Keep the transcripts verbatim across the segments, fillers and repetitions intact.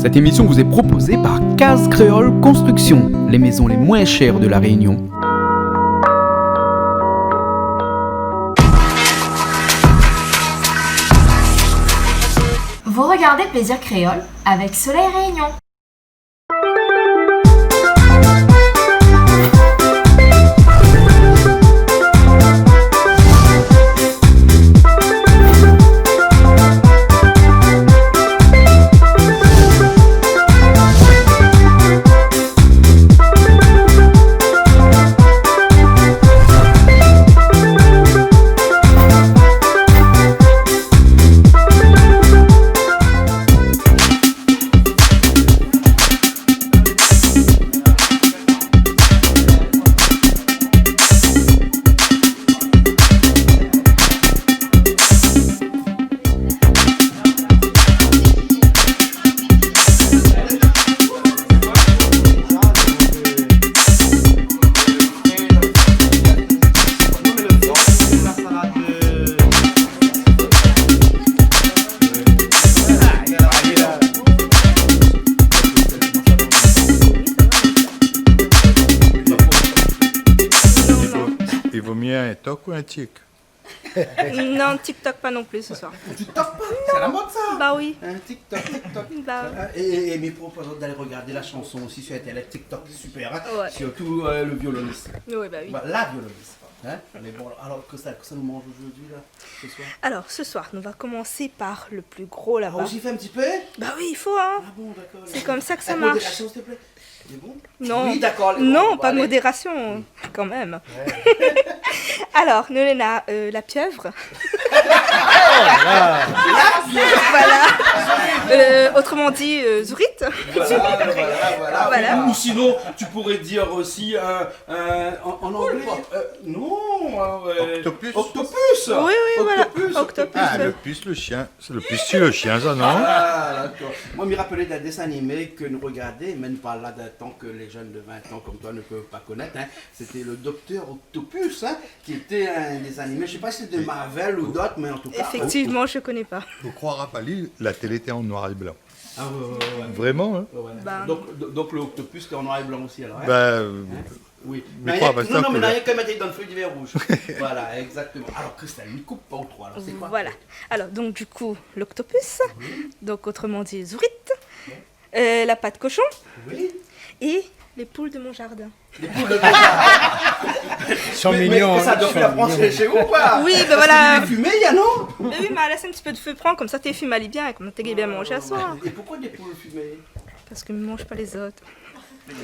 Cette émission vous est proposée par Case Créole Construction, les maisons les moins chères de La Réunion. Vous regardez Plaisir Créole avec Soleil Réunion. Il vaut, il vaut mieux un toc ou un tic ? Non, TikTok pas non plus ce soir. TikTok pas ? C'est à la mode, ça ? Bah oui. Un TikTok, TikTok. Bah oui. Hein, et, et, et mi propoz d'aller regarder la chanson aussi sur Internet, TikTok, super, hein ? Ouais. Surtout, euh, le violoniste. Oui, bah oui. Bah, la violoniste, hein ? Mais bon, alors, kosa, kosa nou manz aujourd'hui, là, ce soir ? Alors, ce soir, on va commencer par le plus gros lapin. Ah, on s'y fait un petit peu ? Bah oui, il faut, hein. Ah bon, d'accord. C'est comme ça que ça marche. Avec modération, s'il te plaît. C'est bon ? Non. Oui, d'accord, les... Non, bon, pas de modération, quand même. Ouais. Alors, nou néna, euh, la pieuvre. Oh là là. Voilà. Euh, autrement dit, euh, zourit. Voilà, voilà, voilà. Voilà. Ou, ou sinon, tu pourrais dire aussi un, un, en, en anglais, euh, non, hein, euh, octopus. Octopus. Oui, oui, voilà. Octopus, octopus. Ah, le puce, le chien. C'est le puce, le chien, ça, non ? Ah, d'accord. Moi, mi rapèl d'un dessin animé ke nou regardé, mé nou parl la d'un tan ke les jeunes de vingt ans comme toi ne peuvent pas connaître, hein. C'était le Docteur Octopus, hein, qui était un des animés, je sais pas si c'est de Marvel ou d'autres, mais en tout cas... Effectivement, je connais pas. Ou kroira pa li, la télé té en noir et blanc. Ah ouais, ouais, ouais. Vraiment, hein ? Ouais, ouais. Ben. Donc, do-, donc le Octopus, c'était en noir et blanc aussi, alors, hein ? Ben, euh, hein ? Oui. Mais non, non, mais là, il y a quand même été dans le feu divers rouge. Voilà, exactement. Alors, Christelle, mi koup pa ou troi, alors, c'est quoi ? Voilà. Alors, donc, du coup, l'octopus, donc, autrement dit, zourit, euh, la patte cochon et les poules de mon jardin. Les poules de ton jardin. Ils sont mignons, hein, ils sont mignons. Mais, mais ça doit faire penser chez vous, quoi ? Oui, ben voilà. Parce qu'il est fumé, il y a, non ? Ben oui, mé la lès in ti pé de fé pran, konmsa té fim ali bien, konmsa té gingn bien manzé aswar. Et pourquoi des poules fumées ? Parce que mi manz pa les autres.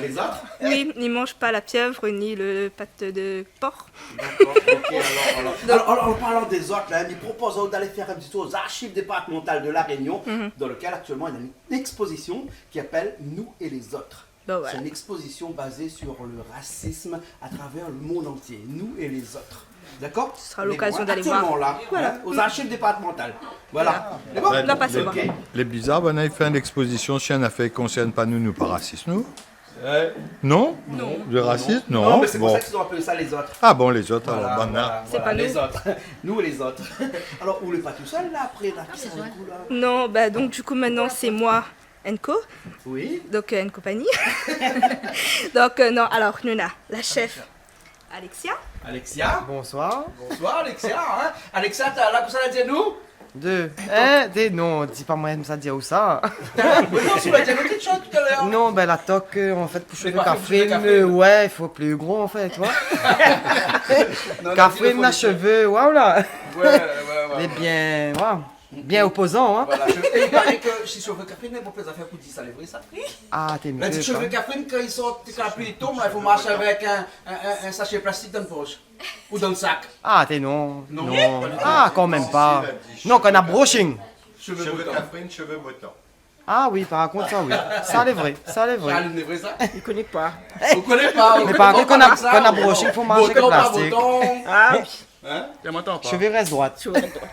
Les autres ? Oui, mi manz pa la pieuvre ni le patte de porc. D'accord, ok, alors, alors. Donc alors, alors, en parlant des autres, là, mi propoz d'aller faire un petit tour aux archives départementales de La Réunion, dans lequel actuellement il y a une exposition qui appelle Nous et les autres. Bah voilà. C'est une exposition basée sur le racisme à travers le monde entier. Nous et les autres. D'accord ? Ce sera l'occasion d'aller voir. On est actuellement là, hein, aux archives départementales. Voilà. Voilà. C'est bon ? Bah, on va passer voir. Ok. Lé bizar, ben, i fé in ékspozisyon si in nafèr i konsèrn pa nou, nou pa rasis, nou ? Euh, non ? Non. De rasis ? Non. Non, mais c'est pour ça qu'ils ont appelé ça les autres. Ah bon, les autres, alors, voilà, voilà, les autres. Nous et les autres. Alors, ou lé pa tou sèl, là, après, là, qui ça, du coup, là ? Non, bah, donc, du coup, maintenant, c'est moi. Enco. Oui. Donc, euh, une compagnie. Donc, euh, non, alors, nou néna la chef, Alexia. Alexia. Bonsoir. Bonsoir, Alexia, hein. Alexia, t'as là, kosa la di anou ? De, hein, de, non, di pa moin sa di aou sa. Oui, non, si ou la di anou kèk shoz talèr. Non, ben, la tok, euh, en fait, pou shové Kafrine, euh, ouais, i fo pli gro, en fait, tu vois. Non, non, Kafrine, la shové, waouh, là. Ouais, ouais, ouais. Lé bien, waouh. Bien opozan, hein. Voilà, je, et il paraît que si shové Kafrine, néna bonpé zafèr pou di sa, lé vré sa ? Ah, té mé... La di shové Kafrine, kan i sort, kan la pli i tonm, la, i fo marsh avèk in, in, in, in sashé plastik dan le posh. Ou dan le sak. Ah, té non. Non, non. Pas du tout. Ah, kan mèm pa. Si, si, la di. Non, kan na brushing. Shové botan. Shové Kafrine, shové botan. Ah oui, par kont, sa, oui. Sa, lé vré. Sa, lé vré. Sa, lé vré, sa ? I koné pa. Ou koné pa, ou koné pa. Mé par kont, kan na, kan na brushing, i fo marsh avèk plastik. Botan, pa botan. Ah oui. Hein ? Shové rès droit. Shové rès droit.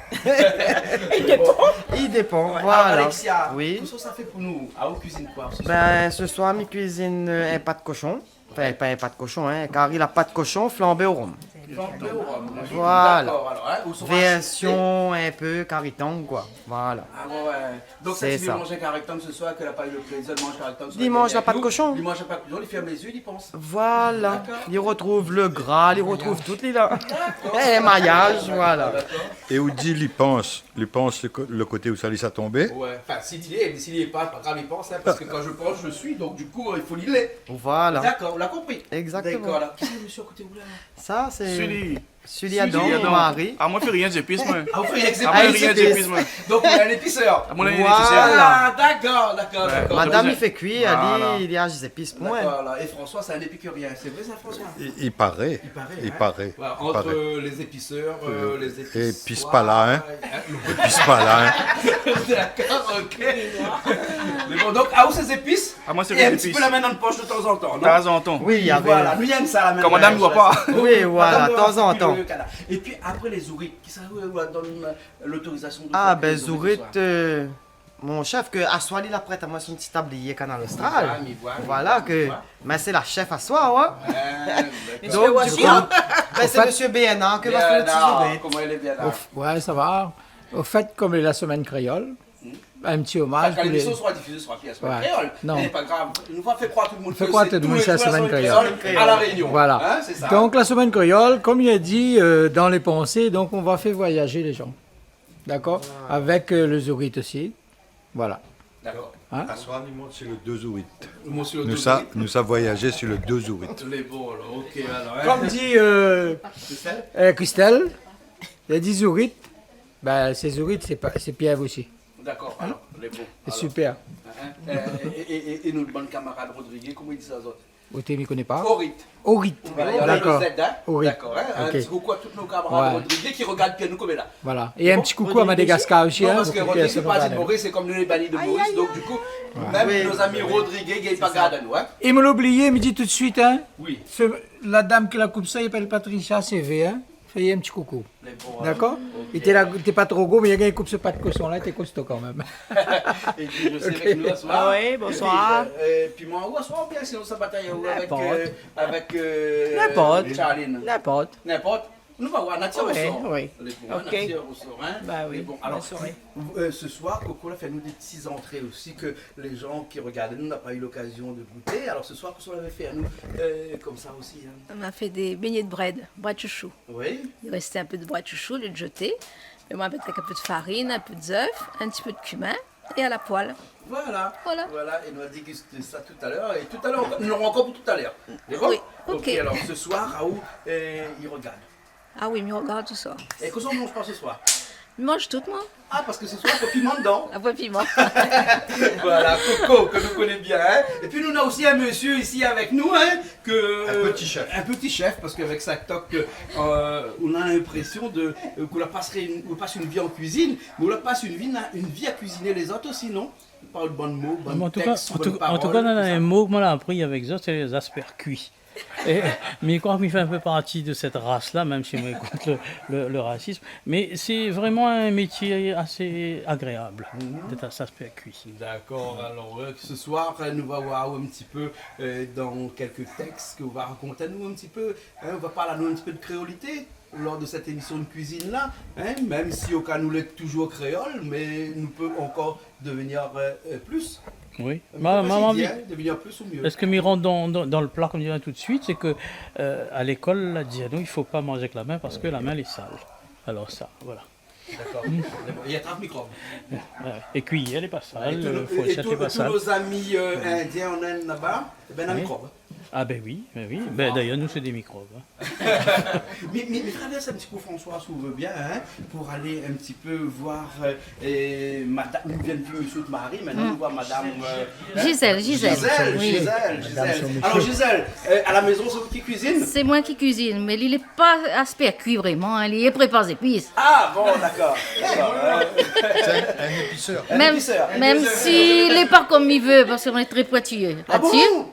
I dépan. I dépan, voilà. Ouais, alors, Alexia, kosa ou sa fé pou nou ? Ah, ou kuizine koi se soir ? Ben, se soir, mi kuizine, euh, in pat koshon. Anfin, pa in pat koshon, hein, kari la pat koshon flanbé o rom. Flanbé o rom. Voilà. D'accord, alors, hein, ou sur un... Version un peu kari tang, quoi. Voilà. Ah ouais, ouais. Donc, ça, c'est ça. Tu veux manger kari tang ce soir, que la pas eu le plaisir de manger kari tang ce soir. Dimanche, la pat koshon. Dimanche, la pat koshon, li ferm les yeux, li pans. Voilà. D'accord. Li retrouv le gra, li retrouv tout, li la. D'accord. Émayaz, voilà. D'accord. É ou di li pans, li pans le ko-, le koté ousa li sa tonbé. Ouais. Enfin, si li lé, si li lé pa, pa grav, li pans, hein, parce que quand je pense, je suis, donc du coup, il faut li lé. Voilà. D'accord, on l'a compris. Exactement. D'accord, alors, qui c'est le monsieur à côté, ou là ? Sa sé Sully. Sully Adam, mon mari. Ah, moin, mi fé rien zépis, moin. Ah, ou fé rien zépis. Ah, moin, mi fé rien zépis, moin. Donc, ou lé in épiseur. Ah, moin, mi lé in épiseur. Voilà. Ah, d'accord, d'accord, d'accord. Madam i fé kui, ali, li ashèt zépis pou moin. D'accord, alors. Et François, c'est un épicurien. C'est vrai, ça, François ? I paré. I paré, hein ? I paré. Voilà, entre, euh, les épiseurs, euh, les épices, épis pa la, hein. Hein, non. Épis pa la, hein. D'accord, ok. Mais bon, donc, ah, ou sé zépis ? Ah, moin, sé zépis. Et un petit peu la main dans le poche de temps en temps, non ? De temps en temps. Oui, voilà, nou yèm sa, la main dans le poche. Kan madam i voi pa. Oui, voilà, de temps en temps. Madam i voi pi, euh, kada. Et puis, après les zourit, qui ça, euh, donne, euh, l'autorisation de faire cuire les zourit ce soir ? Ah, ben, zourit, euh, mon chef, ke aswar, li la prèt amoin son ti tablié Kanal Austral. Ah, mi voi, mi voi. Voilà, ke, ben, sé la chef aswar, hein. Ouais, d'accord. Donc, du coup, ben, c'est monsieur B N A ke va fé le ti zourit. Bien, alors, comment il est, bien, là ? Ouf, ouais, ça va. Au fait, comme la semaine créole, un petit hommage. Kan lémision sera diffusé, sera pi la semaine créole. Non. Mais pas grave. Nou va fé kroir tout le monde ke sé tou lé zour la semaine créole à La Réunion. Voilà. Hein, c'est ça. Donc, la semaine créole, comme il a dit, euh, dans les pensées, donc on va faire voyager les gens. D'accord ? Ah. Avec, euh, le zourit aussi. Voilà. D'accord. Hein ? Aswar, nou mont sur le deux zourit. Nou mont sur le deux zourit. Nou sa, nou sa voyazé sur le deux zourit. Lé bon, alors, ok, alors, hein. Comme dit, euh, Christelle, euh, Christelle, il a dit zourit. Ben, sé zourit, sé pa, sé pièv osi. D'accord, alors, lé bon. Sé super. Hein, hein. Euh, é, é, é, é nout bann kamarad rodrigé, koman i di sa, zot ? Oté, mi koné pa. Orit. Orit. Voilà, il y a le Z, hein. D'accord. Orit. D'accord, hein. Ok. Un petit coucou à tous nos camarades rodrigais qui regardent bien nou koméla. Voilà. Et un petit coucou à Madagascar aussi, hein. Non, parce que Rodrigue, c'est pas une île Maurice, c'est comme nous les banlieue de Maurice. Aïe, aïe, aïe. Donc, du coup, même nos amis rodrigais, i gingn pa gard anou, hein. É mi la oublié, mi di tout de suite, hein. Oui. La dam ki la koup sa, i apèl Patricia C V, hein. Fé in ti koukou. D'accord ? Ok. Li té la, li té pa tro gro, mé li la gingn koup so pat koson la, li té kosto kan mèm. Et puis, je sais avec nous aswar. Ah oui, bonsoir. Et puis, euh, euh, piman ou aswar, oubien sinon sa batay ou avèk, euh, avèk, euh, Charline ? N'importe. N'importe. Nou va voir, natir i sort. Oui, oui. Lé bon, hein, natir i sort, hein. Bah oui, bien sûr. Lé bon. Alors, euh, ce soir, Coco la fé anou des petites entrées aussi que les gens qui regardent, nous, n'ont pas eu l'occasion de goûter. Alors, ce soir, kosa ou la fé anou, euh, comme ça aussi, hein ? On a fait des beignets de brède, brède chouchou. Oui. Il restait un peu de brède chouchou, au lieu de jeter. Mais moi, avec un peu de farine, un peu d'œuf, un petit peu de cumin et à la poêle. Voilà. Voilà. Voilà, et nou va déguster ça tout à l'heure. Et tout à l'heure, nou nora ankor pou tout à l'heure. D'accord ? Oui, ok. Ok, alors ce soir, Raoul, euh, i regard. Ah oui, mi regard tout sa. É kosa ou manz pa ce soir ? Mi manz tout, moin. Ah, parce que ce soir, i fo piman dedan. Ah, ouais, piman. Voilà, Coco, ke nou koné bien, hein. Et puis, nou néna aussi un monsieur ici avec nous, hein, que, un petit chef. Un petit chef, parce qu'avec sa toque, euh, on a l'impression de, euh, qu'on la passe une, on passe une vie en cuisine, mais on la passe une vie, une vie à cuisiner les autres aussi, non ? Par bann mo, bann tèks, bann parol, tout sa. Mé an tou ka, an tou ka, an tou ka, néna in mo ke moin la apri avèk zot, sé les aspères cuits. É, mi kroi ke mi fé in pé parti de cette race-là, même si moin lé kont le, le, le racisme. Mais c'est vraiment un métier assez agréable d'être aspère cuit. D'accord, alors, euh, ce soir, euh, nou va voir un petit peu, euh, dans quelques textes, ke ou va rakont anou un petit peu, hein, ou va parl anou un petit peu de créolité lors de cette émission de cuisine-là, hein, même si o ka nou lé toujours créole, mais nou pé encore devenir, euh, euh, plus. Oui. Mé, mé, mé, hein, devenir plus ou mieux. Sak mi rant dan, dan, dan le pla, konm mi di tout de suite, sé ke, euh, à l'école, la di anou, i fo pa manz avèk la min parske la min lé sal. Alors sa, voilà. D'accord. Lé bon. I atrap mikrob. Ouais. É kuiyèr lé pa sal, fourshèt lé pa sal. Et tous nos amis, euh, indiens en Inde là-bas, eh ben, néna mikrob. Ah ben oui, ben oui. Ben, d'ailleurs, nous, c'est des microbes, hein. Mi, mi, mi travèrs in ti kou, François, si ou vé bien, hein, pou alé in ti pé voir, euh, é madam, nou vien de voir monsieur et Marie, mintnan nou voi madam, euh, hein ? Gisèle, Gisèle. Gisèle, oui. Gisèle, Gisèle. Alors, Gisèle, euh, à la maison, c'est vous qui cuisine ? Sé moin ki kuizine, mé li lé pa aspèr kui vréman, hein, li lé prépar zépis. Ah, bon, d'accord, d'accord, hein. C'est un, un épiceur. Mèm, mèm si lé pa konm mi vé, parske moin lé trè pointillé. Ah bon ?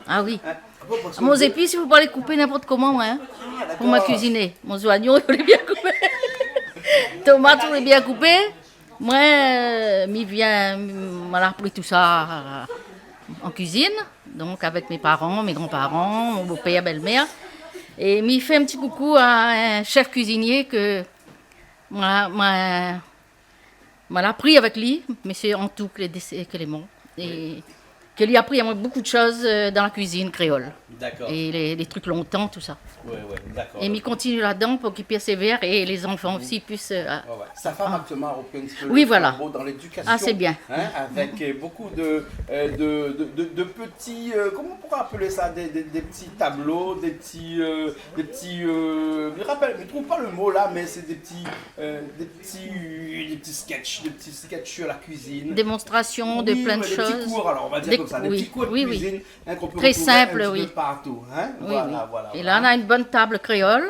Ah oui. Hein ? Ah bon, parske... Mon zépis, i fo pa lé koupé ninport koman, moin, hein. Ah, d'accord. Pou moin kuiziné. Mon zoignon, i fo lé bien koupé. Tomat, i fo lé bien koupé. Moin, euh, mi vien, moin la apri tout sa, euh, an kuizine. Donk, avèk mé paran, mé gran-paran, mon bopèr, bèl-mèr. É mi fé in ti koukou a in shèf kuizinié ke ma, ma, ma la pri avèk li, mésyé Antou Clédé-, Clément, é ke li la apri amoin bonpé de shoz, euh, dan la kuizine kréol. Dakor. É lé, lé trik lontan, tousa. Ouais, ouais, dakor. É mi kontinié ladan pou ki pèrsévèr é lé zanfan osi i pui, euh, a-, Ouais, ouais. Sa fanm aktièlman la repri in ti pé le flanbo dan lédikasion, in, avèk, euh, bonpé de, euh, de, de, de, de pti, euh, koman i pouré apèl sa, dé, dé, dé pti tablo, dé pti, euh, dé pti, euh, mi rapèl, mi trouv pa le mo la, mé sé dé pti, euh, dé pti, dé pti sketch, dé pti sketch sur la kuizine. Démonstrasion de plin de shoz. Oui, ouais, dé pti kour, alor, on va dir konmsa, dé pti kour de kuizine, in, k'on pé retrouv in ti pé partou, in. Très simple, oui. Oui, oui. Voilà, voilà. É la, nou na in bone tab kréol.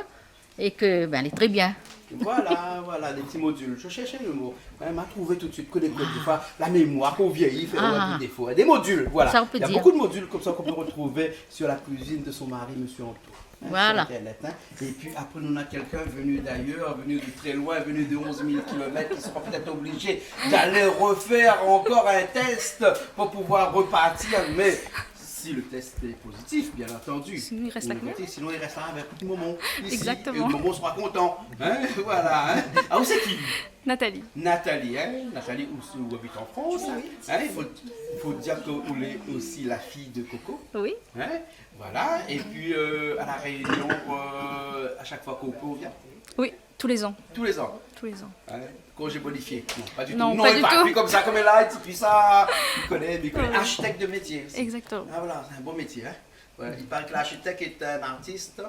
É ke, bin, lé tré bien. Voilà, voilà, dé pti modil. Mi shèrsh le mo. In, ma trouvé tout de suit, ke dé, défoi, la mémoir, kan ou vièyi, i fé in pé défo. Dé modil, voilà. Sa, ou pé dir. Il y a beaucoup de modules comme ça qu'on peut retrouver sur la cuisine de son mari, monsieur Antou. In, sur Internet, in. Voilà. Et puis après, nous, on a quelqu'un venu d'ailleurs, venu de très loin, venu de onze mille kilomètres, qui sera peut-être obligé d'aller refaire encore un test pour pouvoir repartir. Mais si le test est positif, bien entendu. Sinon, il reste avec nous. Sinon, il restera avec Momon ici. Exactement. Et Momon sera content. In ? Voilà, in ? Ah, ou sé ki ? Nathalie. Nathalie, in ? Nathalie, ou, ou abit an Frans, in ? Oui. In, i fo, i fo dir ke ou lé osi la fiy de Coco. Oui. In ? Voilà. Et puis, euh, à La Réunion, euh, à chaque fois qu'on peut, on vient ? Oui. Tous les ans. Tous les ans. Tous les ans. In ? Congé bonifié. Non, pas du tout. Non, pas du tout. Non, i parl pi konmsa, konm la, i di pi sa. I koné, i koné. Ouais. Architecte de métier aussi. Exactement. Ah, voilà, c'est un beau métier, hein. Voilà, il paraît que l'architecte est un artiste.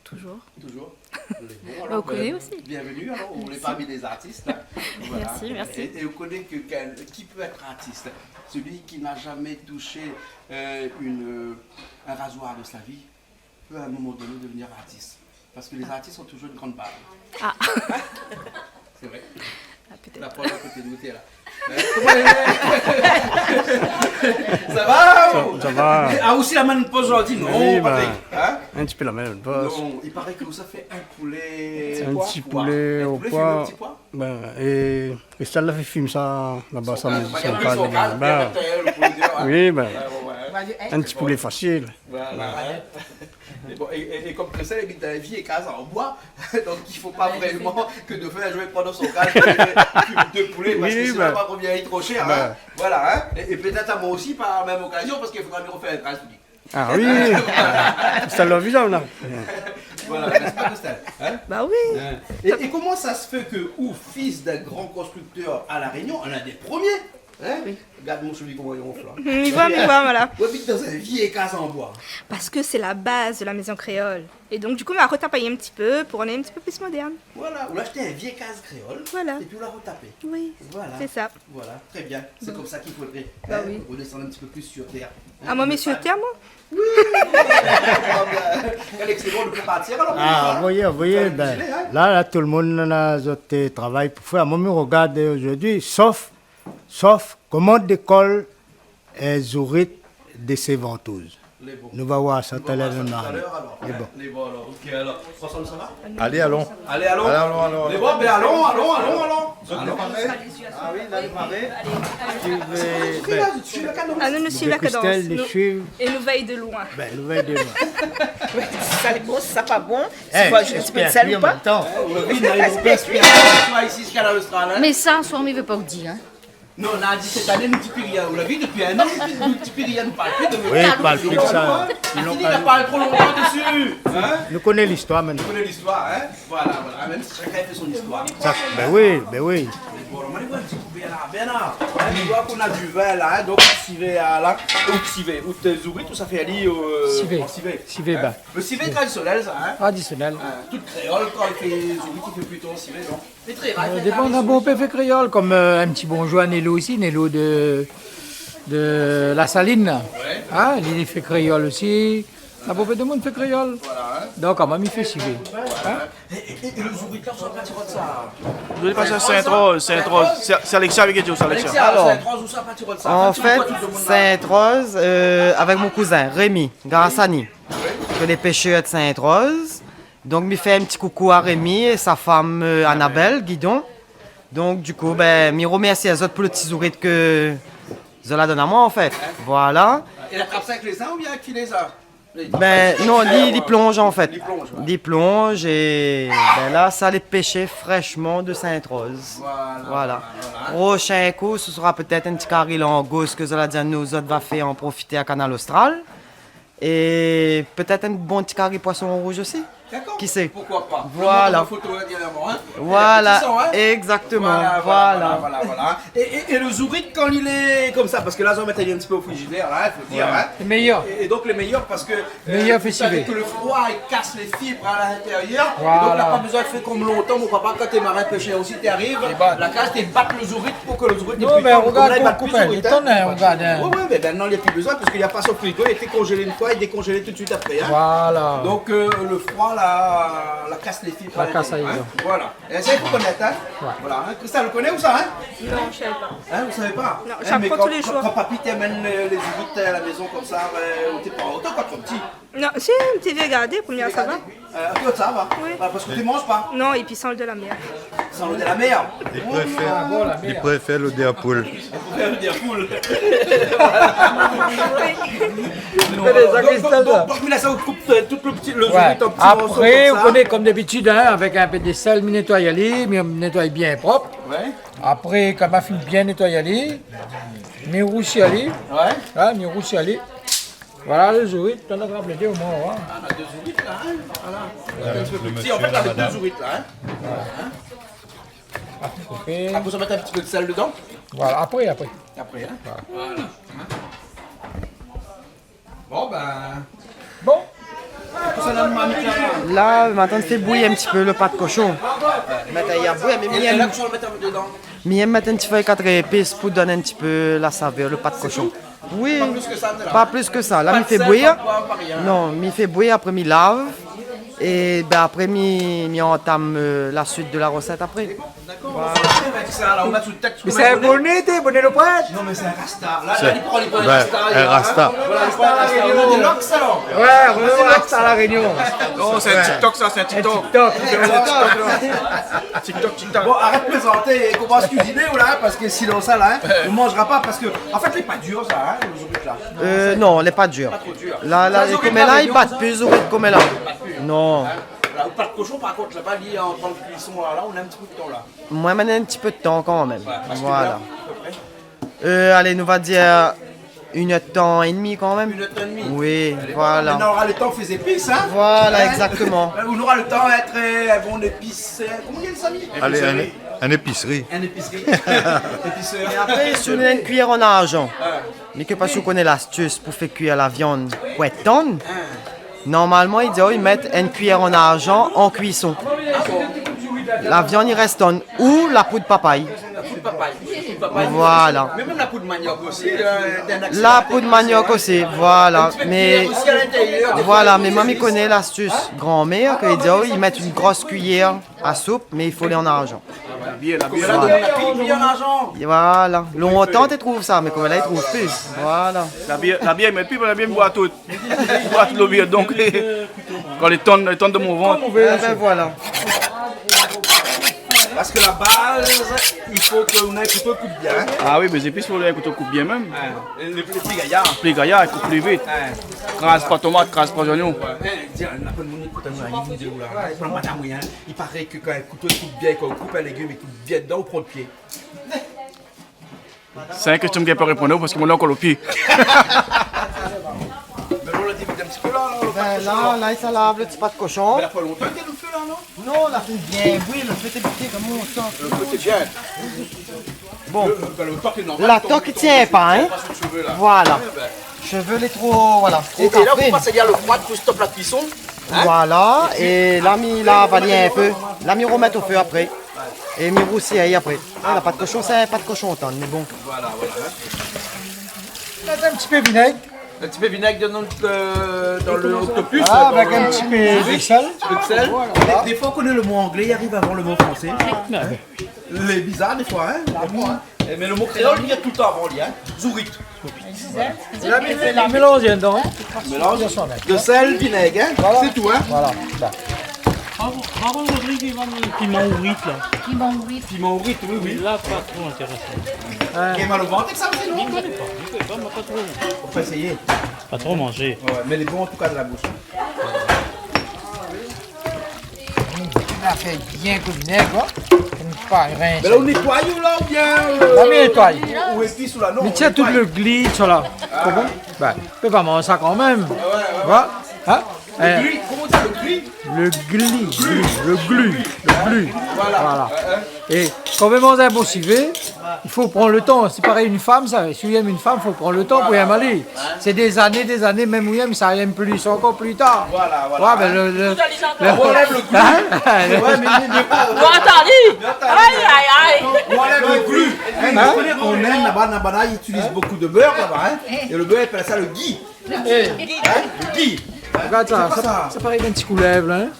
Toujours. Toujours. Bon, alors, vous connaissez aussi. Bienvenue, alors, on est parmi les artistes, hein. Merci. Voilà. Merci, merci. Et, et vous connaissez que, quel, qui peut être artiste ? Celui qui n'a jamais touché, euh, une, euh, un rasoir de sa vie peut à un moment donné devenir artiste. Parce que les artistes ont toujours une grande barbe. Ah. C'est vrai. Ah, peut-être. La parole à côté de vous, t'es là. Hein ? Comment elle est ? Ça va, ou ? Ça, ça va. Ah, ou si la min poz zordi, non, Patrick, hein ? Oui, ben, un petit peu la même pose. Non, il paraît que vous avez fait un poulet au pois. Un petit poulet au pois. Un poulet fumé au petit pois ? Ben, é Christelle la fé fim sa laba, sa, son kaz, ben, oui, ben, in ti poulé fasil. Voilà, hein. Et bon, et, et, et comme Christelle habite dans une vieille case en bois, donc il faut pas vraiment que de faire jouer pendant son cage de poulet, parce que sinon, elle va revenir trop cher, hein. Voilà, hein. Et, et peut-être à moi aussi, par la même occasion, parce qu'il faudra lui refaire une cage. Ah oui. Christelle la vi sa, ou la. Voilà, n'est-ce pas, Christelle ? Hein ? Bah oui. Hein ? Et, et comment ça se fait que, ou, fils d'un grand constructeur à La Réunion, on a des premiers, hein ? Oui. Regarde mon cheveu, comment il ronfle, là. Mi voi, mi voi, voilà. Ou habite dans une vieille case en bois. Parce que c'est la base de la maison créole. Et donc, du coup, on a retapé un petit peu pour qu'on est un petit peu plus moderne. Voilà, ou la ashté in vié kaz kréol, voilà, épi ou la retapé. Oui, voilà, c'est ça. Voilà, très bien. C'est comme ça qu'il faudrait, hein, redescendre un petit peu plus sur terre. Hein, on n'est pas... Ah, moin, mi lé sur terre, moin. Oui. Alex, c'est bon, on peut partir alors, on y va. Ah, voyé, voyez, ben, là, là, tout le monde na zot travay pou fé. Moin, mi rogard, euh, zordi, sof, sof koman dékol, euh, zourit de sé vantoz. Nou va voir sa talèr, alor. Lé bon. Lé bon, alor. Ok, alor. François, ça va ? Alé, alon. Alé, alon. Alé, alon, alon. Lé bon, ben, alon, alon, alon, alon. Alon. Ah oui, la, lé paré. Suivez, ben, ah, nou, nou suiv la kadans. Christelle, nou suiv. É nou vèy de loin. Ben, nou vèy de loin. Sa lé bon, sa pa bon. Eh, si fo azout in ti pé de sèl ou pa. Respé. Toi, ici, Kanal Austral, hein. Mé sa, an soir, mi vé pa ou di, hein. Non, nou la di sèt ané, nou di pi rien. Ou la vi, dopi in an, nou di pi rien, nou parl pi de... Oui, nou parl pi de sa. Fini, nou la parl tro lontan dési. Hein ? Nou koné listoir mintnan. Nou koné listoir, hein ? Voilà, voilà. Mèm si shakinn i fé son istoir. Sa, ben oui, ben oui. Bon, nou va alé boir in ti kou, Bernard. Bernard, hein, nou voi k'ou na du vin la, hein, donk sivé, euh, la, ou sivé, ou té zourit, ou sa fé ali, euh, an sivé. Sivé. Sivé, hein ? Ben. Le sivé traditionnel, ça, hein ? Traditionnel. Hein, tout kréol, kan i fé zourit, i fé plito an sivé, non ? Mé tré rar, euh, i fé dépan, na bonpé fé kréol, konm, euh, in ti bonjour à Nélo osi, Nélo de, de La Saline, la. Ouais. Hein, li, li fé kréol osi. Na bonpé de moun i fé kréol. Voilà, hein. Donk, amoin, mi fé sivé. Hein ? É, é, é, é le zourit la, ou sa parti rod sa ? Zourit, pa sa, Sainte-Rose, Sainte-Rose. Sé, sé Alexia avèk Edio, sé Alexia. Alexia, alor, Sainte-Rose, ou sa parti rod sa ? An fèt, Sainte-Rose, euh, avèk mon kouzin Rémi Garassani, ke lé péshèr de Sainte-Rose. Donk, mi fé in ti koukou à Rémi é sa fanm, euh, Annabelle Guidon. Donk, du kou, ben, mi remèrsi azot pou le ti zourit ke zot la donn amoin, an fèt. Voilà. É la trap sa avèk lé zin oubien avèk filé sa ? Ben non, li, li plonz an fèt. Li plonz, ouais. Li plonz é, ben la, sa lé pèshé frèshman de Sainte-Rose. Voilà, voilà, voilà. Proshin kou, sé sra pétèt in ti kari langous ke zot la di anou, zot va fé an profité a Kanal Austral. É pétèt in bon ti kari poison rouz osi. Dakor. Ki sé ? Poukoi pa ? Voilà. Fé foto la, dernièrman, hein. Voilà, exactement. Voilà, voilà, voilà, voilà. É, é, é lo zourit, kan li lé konmsa, parske la, zot i mèt in ti pé o frizidèr, la, i fo dir, hein. Lé méyèr. É, é donk, lé méyèr parske, euh, méyèr fé sivé. Lo froi i kas lé fib a l'intérieur. Voilà. É donk, la pa bezoin fé konm lontan, mon papa, kan té marin pèshèr osi, té ariv, la kaz, té bat lo zourit pou ke lo zourit lé pli tann. Non, mé rogard, konm la, i bat pi zourit, hein. Lé tann, hein, rogard, hein. Ouais, ouais, mé mintnan, na pi bezoin, parske li la pas o frigo, li la été konzélé in foi, é dékonzélé tout de suite apré, hein. Voilà. Donk, euh, lo froi, la, la kas lé fib a l'intérieur, hein. Voilà. É sa, i fo konèt, hein ? Ouais. Voilà, hein. Christelle, ou koné ousa, hein ? Non, mi savé pa. Hein, ou savé pa ? Non, mi aprann tou lé zour. Hein, mé kan, kan, kan papi té amenn, euh, lé zourit a la maison konmsa, euh, ou té pa, ou té ankor tro pti. Non, si, mi té gard, promié, sa va. Euh, ok, sa va. Oui. Ah, parske ou té manz pa. Non, épi i san de la mèr. I san de la mèr. Li préfèr, li préfèr lodèr poul. Li préfèr lodèr poul. Donk, donk, donk, donk, mé la, sa, ou koup, euh, tout lo pti, lo zourit an pti morso konmsa. Ouais. Apré, ou koné, konm d'abitid, hein, avèk in pé de sèl, mi nétoy ali, mi nétoy bien prop. Ouais. Apré, kan ma fine bien nétoy ali, mi rousi ali. Ouais. Hein, mi rousi ali. Voilà, lo zourit, ou la rap lé dé omoin, hein. Ah, na dé zourit la, hein. Voilà. Ouais, in ti pé pli pti. An fèt, la, avèk dé zourit la, hein. Voilà. Hein ? Apré, ou sa mèt in ti pé de sèl dedan ? Voilà, apré, apré. Apré, hein. Voilà. Voilà. Hein ? Bon, ben. Bon. Kosa la, marmit la, la ? La, mi atann fé bouyir in ti pé lo pat koshon. Ouais. Mèt ali a bouyir, mé mi èm, é la, ou sa mèt in pé dedan. Mi èm mèt in ti fèy kat zépis pou donn in ti pé la savèr, lo pat koshon. Sé tou ? Oui. Pa plis ke sa, la. Pa de sèl, pa de poiv, pa rien, hein ? Pa plis ke sa. La, mi fé bouyir. Non, mi fé bouyir, apré mi lav. É ben, apré mi, mi antam, euh, la suit de la rosèt apré. Dakor. Voilà. Sa, sa, la, ou mèt sou tèt, mé sé in boné, té, boné lo prèt. Non, mé sé in rasta. La, la, li pran, li pran in rasta, hein. Sé in rasta. Voilà, li pran in rasta. Ou na dé lok, sa, la. Ouais, ouais, ouais, rasta La Rényon. Non, sé in TikTok, sa, sé in TikTok. In TikTok. Sé in TikTok. TikTok, TikTok. Bon, arèt plézanté é komans kuiziné, ou la, parske sinon sa la, hein, ou manzra pa, parske, an fèt, lé pa dir sa, hein, lo zourit la. Euh, non, lé pa dir. Pa tro dir. La, la, sa, zourit konm la, i bat pi zourit konm la. I bat pi. Non. Hein ? La, lo pat koshon, par kont, laba, li, an tan de kuison, la, la, ou na in ti pé de tan, la. Moin, mi mèt in ti pé de tan kanmèm. Ouais, parske la, a pé pré. Voilà. Euh, alé, nou va dir, euh, inn èr d'tan é dmi kanmèm. Inn èr d'tan é dmi. Oui, voilà. Alé, bon, mintnan, ou nora lo tan fé zépis, hein ? Voilà, exactement. Hein ? Ou nora lo tan èt, euh, bon, épis, euh, koman i di sa, mi ? Alé, in, in épisri. In épisri. Épisèr. É apré, si ou na in kuiyèr an arzan, mé ke pa si ou koné lastis pou fé kuir la viann pou èt tann, normalman, i di, oh, i mèt in kuiyèr an arzan an kuison. La viann i rès tann. Ou la poud papay. La poud papay. Poud papay. Voilà. Mé mèm la poud maniok osi, euh, té in aksidan. La poud maniok osi, voilà. In ti pé d'kuiyèr osi a l'intérieur, défoi, voilà, mé moin, mi koné lastis granmèr, ke i di, oh, i mèt in gro kuiyèr a soup, mé i fo lé an arzan. La bièr, la bièr. Voilà. La bièr, la bièr an arzan. Voilà. Lontan, té trouv sa, mé konm la, i trouv pi. Voilà. La bièr, la bièr, mé pi, la bièr, mi boi tout. Mi boi tout lo bièr, donk, kan lé tann, lé tann de mon vant. Eh ben, voilà. Parske la baz, i fo ke ou na in ti pé koup bien, hein. Ah oui, mé zépis, fo in kouto koup bien mèm. Hein. Lé, lé pli gayar. Pli gayar, i koup pli vit. Hein. Kraz pa tomat, kraz pa zonyon. Ouais. Eh, di, na pa de moun i ékout anou, la, i di ou la. Pran madam, oui, hein. I paré ke kan in kouto i koup bien, kan ou koup in légim, i koup bien dedan, ou pran lo pié. Sé in késtion ke mi pé pa réponn aou parske moin lé ankor lo pié. Mé bon, la, di, in ti pé la, la, lo pat koshon. Ben la, la, sa lav lo ti pat koshon. Mé la pa lontan ke lo fé la, non ? Non, la fé bien bouyi, lo fé té bien, konm ou san. Lo fé té bien. Bon. Lo, lo, lo tok lé normal, la tok i tien pa, hein. Tok i tien pa, son shové la. Voilà. Eh ben. Shové lé tro, voilà, tro kafrine. É, é la, ou pas ali a lo fré pou stop la kuison, hein ? Voilà, é la mi lav ali in pé. La mi romèt o fé apré. É mi rousi ali apré. Ah, la pat koshon, sé in pat koshon tann, mé bon. Voilà, voilà, hein. Mèt in ti pé vinèg. In ti pé vinèg dan, euh, dan lo oktopis, ah, dan avèk lo in ti pé de sèl. In ti pé de sèl. Voilà. Dé, défoi, ou koné, lo mo anglé i ariv avan lo mo fransé. Ah, ouais. Lé bizar défoi, hein. Ah oui. Eh, mé lo mo kréol i vien toultan avan li, hein. Zourit. La, mé, mé, mélanz dedan, hein. Mélanz. De sèl, vinèg, hein. Voilà. Sé tou, hein. Voilà. Bravo, bravo, Rodrigue, i vann piman ourit, la. Piman ourit. Piman ourit, oui, oui. La, pa tro intérésan. Ouais. Ou la mal o vant avèk sa, sinon ? Mi koné pa, mi koné pa, ma pa tro. Ou pé éséyé. Pa tro manzé. Ouais, mé lé bon an tou ka dan la boush. La fé bien kou vinèg, koi. Fo pa rins. Mé la, ou nétoy ou la, oubien, euh, la, mi nétoy. Ou épis ou la, non, mi tir tout lo gli, sa la. Ah. Konpran ? Bin, ou pé pa manz sa kanmèm. Ah ouais, ouais, ouais. Hein ? Lo gli, koman i di, lo gli ? Lo gli, gli, lo gli, lo gli. Voilà. Voilà. Ouais, ouais. É kan ou vé manz in bon sivé, i fo pran lo tan. Sé parèy in fanm, sa. Si ou yèm in fanm, fo pran lo tan pou yèm ali. Voilà. Sé dé zané, dé zané, mèm ou yèm, sa yèm plis, ankor pli tar. Voilà, voilà. Ouais, bin, lo, lo, lo, ou anlèv lo glu. Hein ? Ouais, mé, mé, mé, ou antann ali. Ay, ay, ay. Ou anlèv lo glu. Hein ? Ou koné, an Inde, laba, laba, la, i itiliz bokou de bèr, laba, hein. É lo bèr, i apèl sa lo ghee. Hein ? Lo ghee. Rogard sa, sa, sa parèy in ti koulèv la, hein ?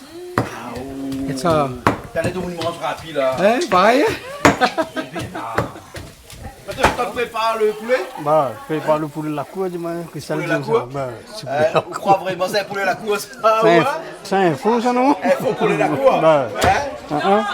Ah, oh. Gard sa. Talèr ou manz rapi la. Hein, parèy, hein ? Atann, ou prépar lo poulé ? Ba, prépar lo poulé la kour, di amoin, Christelle. Poulé la kour ? Ba, sé poulé la kour. Hein, ou kroi vréman sé poulé la kour, sa ? Ah ouais ? Sé in fo, sa, non ? In fo poulé la kour. Ba. Hein ? Hein, hein.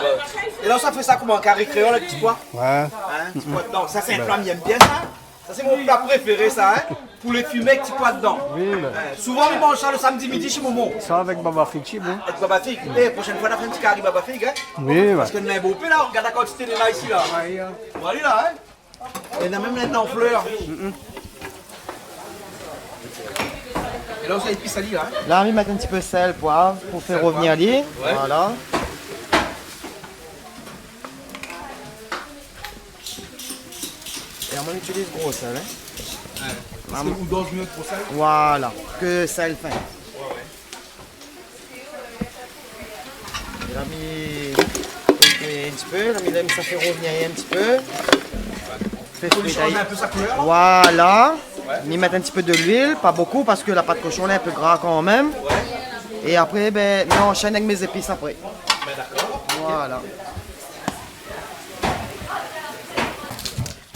É la, sa fé sa koman, kari kréol avèk ti poi ? Ouais. Hein, ti poi dedan. Sa, sé in pla mi yèm bien, sa. Sa, sé mon pla préféré, sa, hein. Poulé fimé èk ti poi dedan. Oui, mé... Euh, souvan, mi manz sa lo samdi midi shé momon. Sa avèk baba fig, sé bon. Avèk baba fig. Eh, proshèn foi, nou fé in ti kari baba fig, hein. Oui, ouais. Parske nou néna bonpé la, rogard la kantité néna isi la. Ouais, hein. Voilà, hein. É néna mèm in an flèr. Mm-mm. É la, ou sa épis ali la, hein. La, mi mèt in ti pé sèl, poiv, pou fé rovnir ali. Sèl, poiv. Ouais. Voilà. É amoin, mi itiliz gro sèl, hein. Ouais. Parske ou doz myé gro sèl. Voilà, ke sèl fin. Ouais, ouais. É la, mi, mi in ti pé, la, mi lès sa fé rovnir in ti pé. Fé frit. Pou li shanj in pé sa koulèr la. Voilà. Ouais. Mi mèt in ti pé de luil, pa bokou, parske la pat koshon lé in pé gra kanmèm. Ouais. É apré, bin, mi anshèn avèk mé zépis apré. Bin, dakor. Voilà.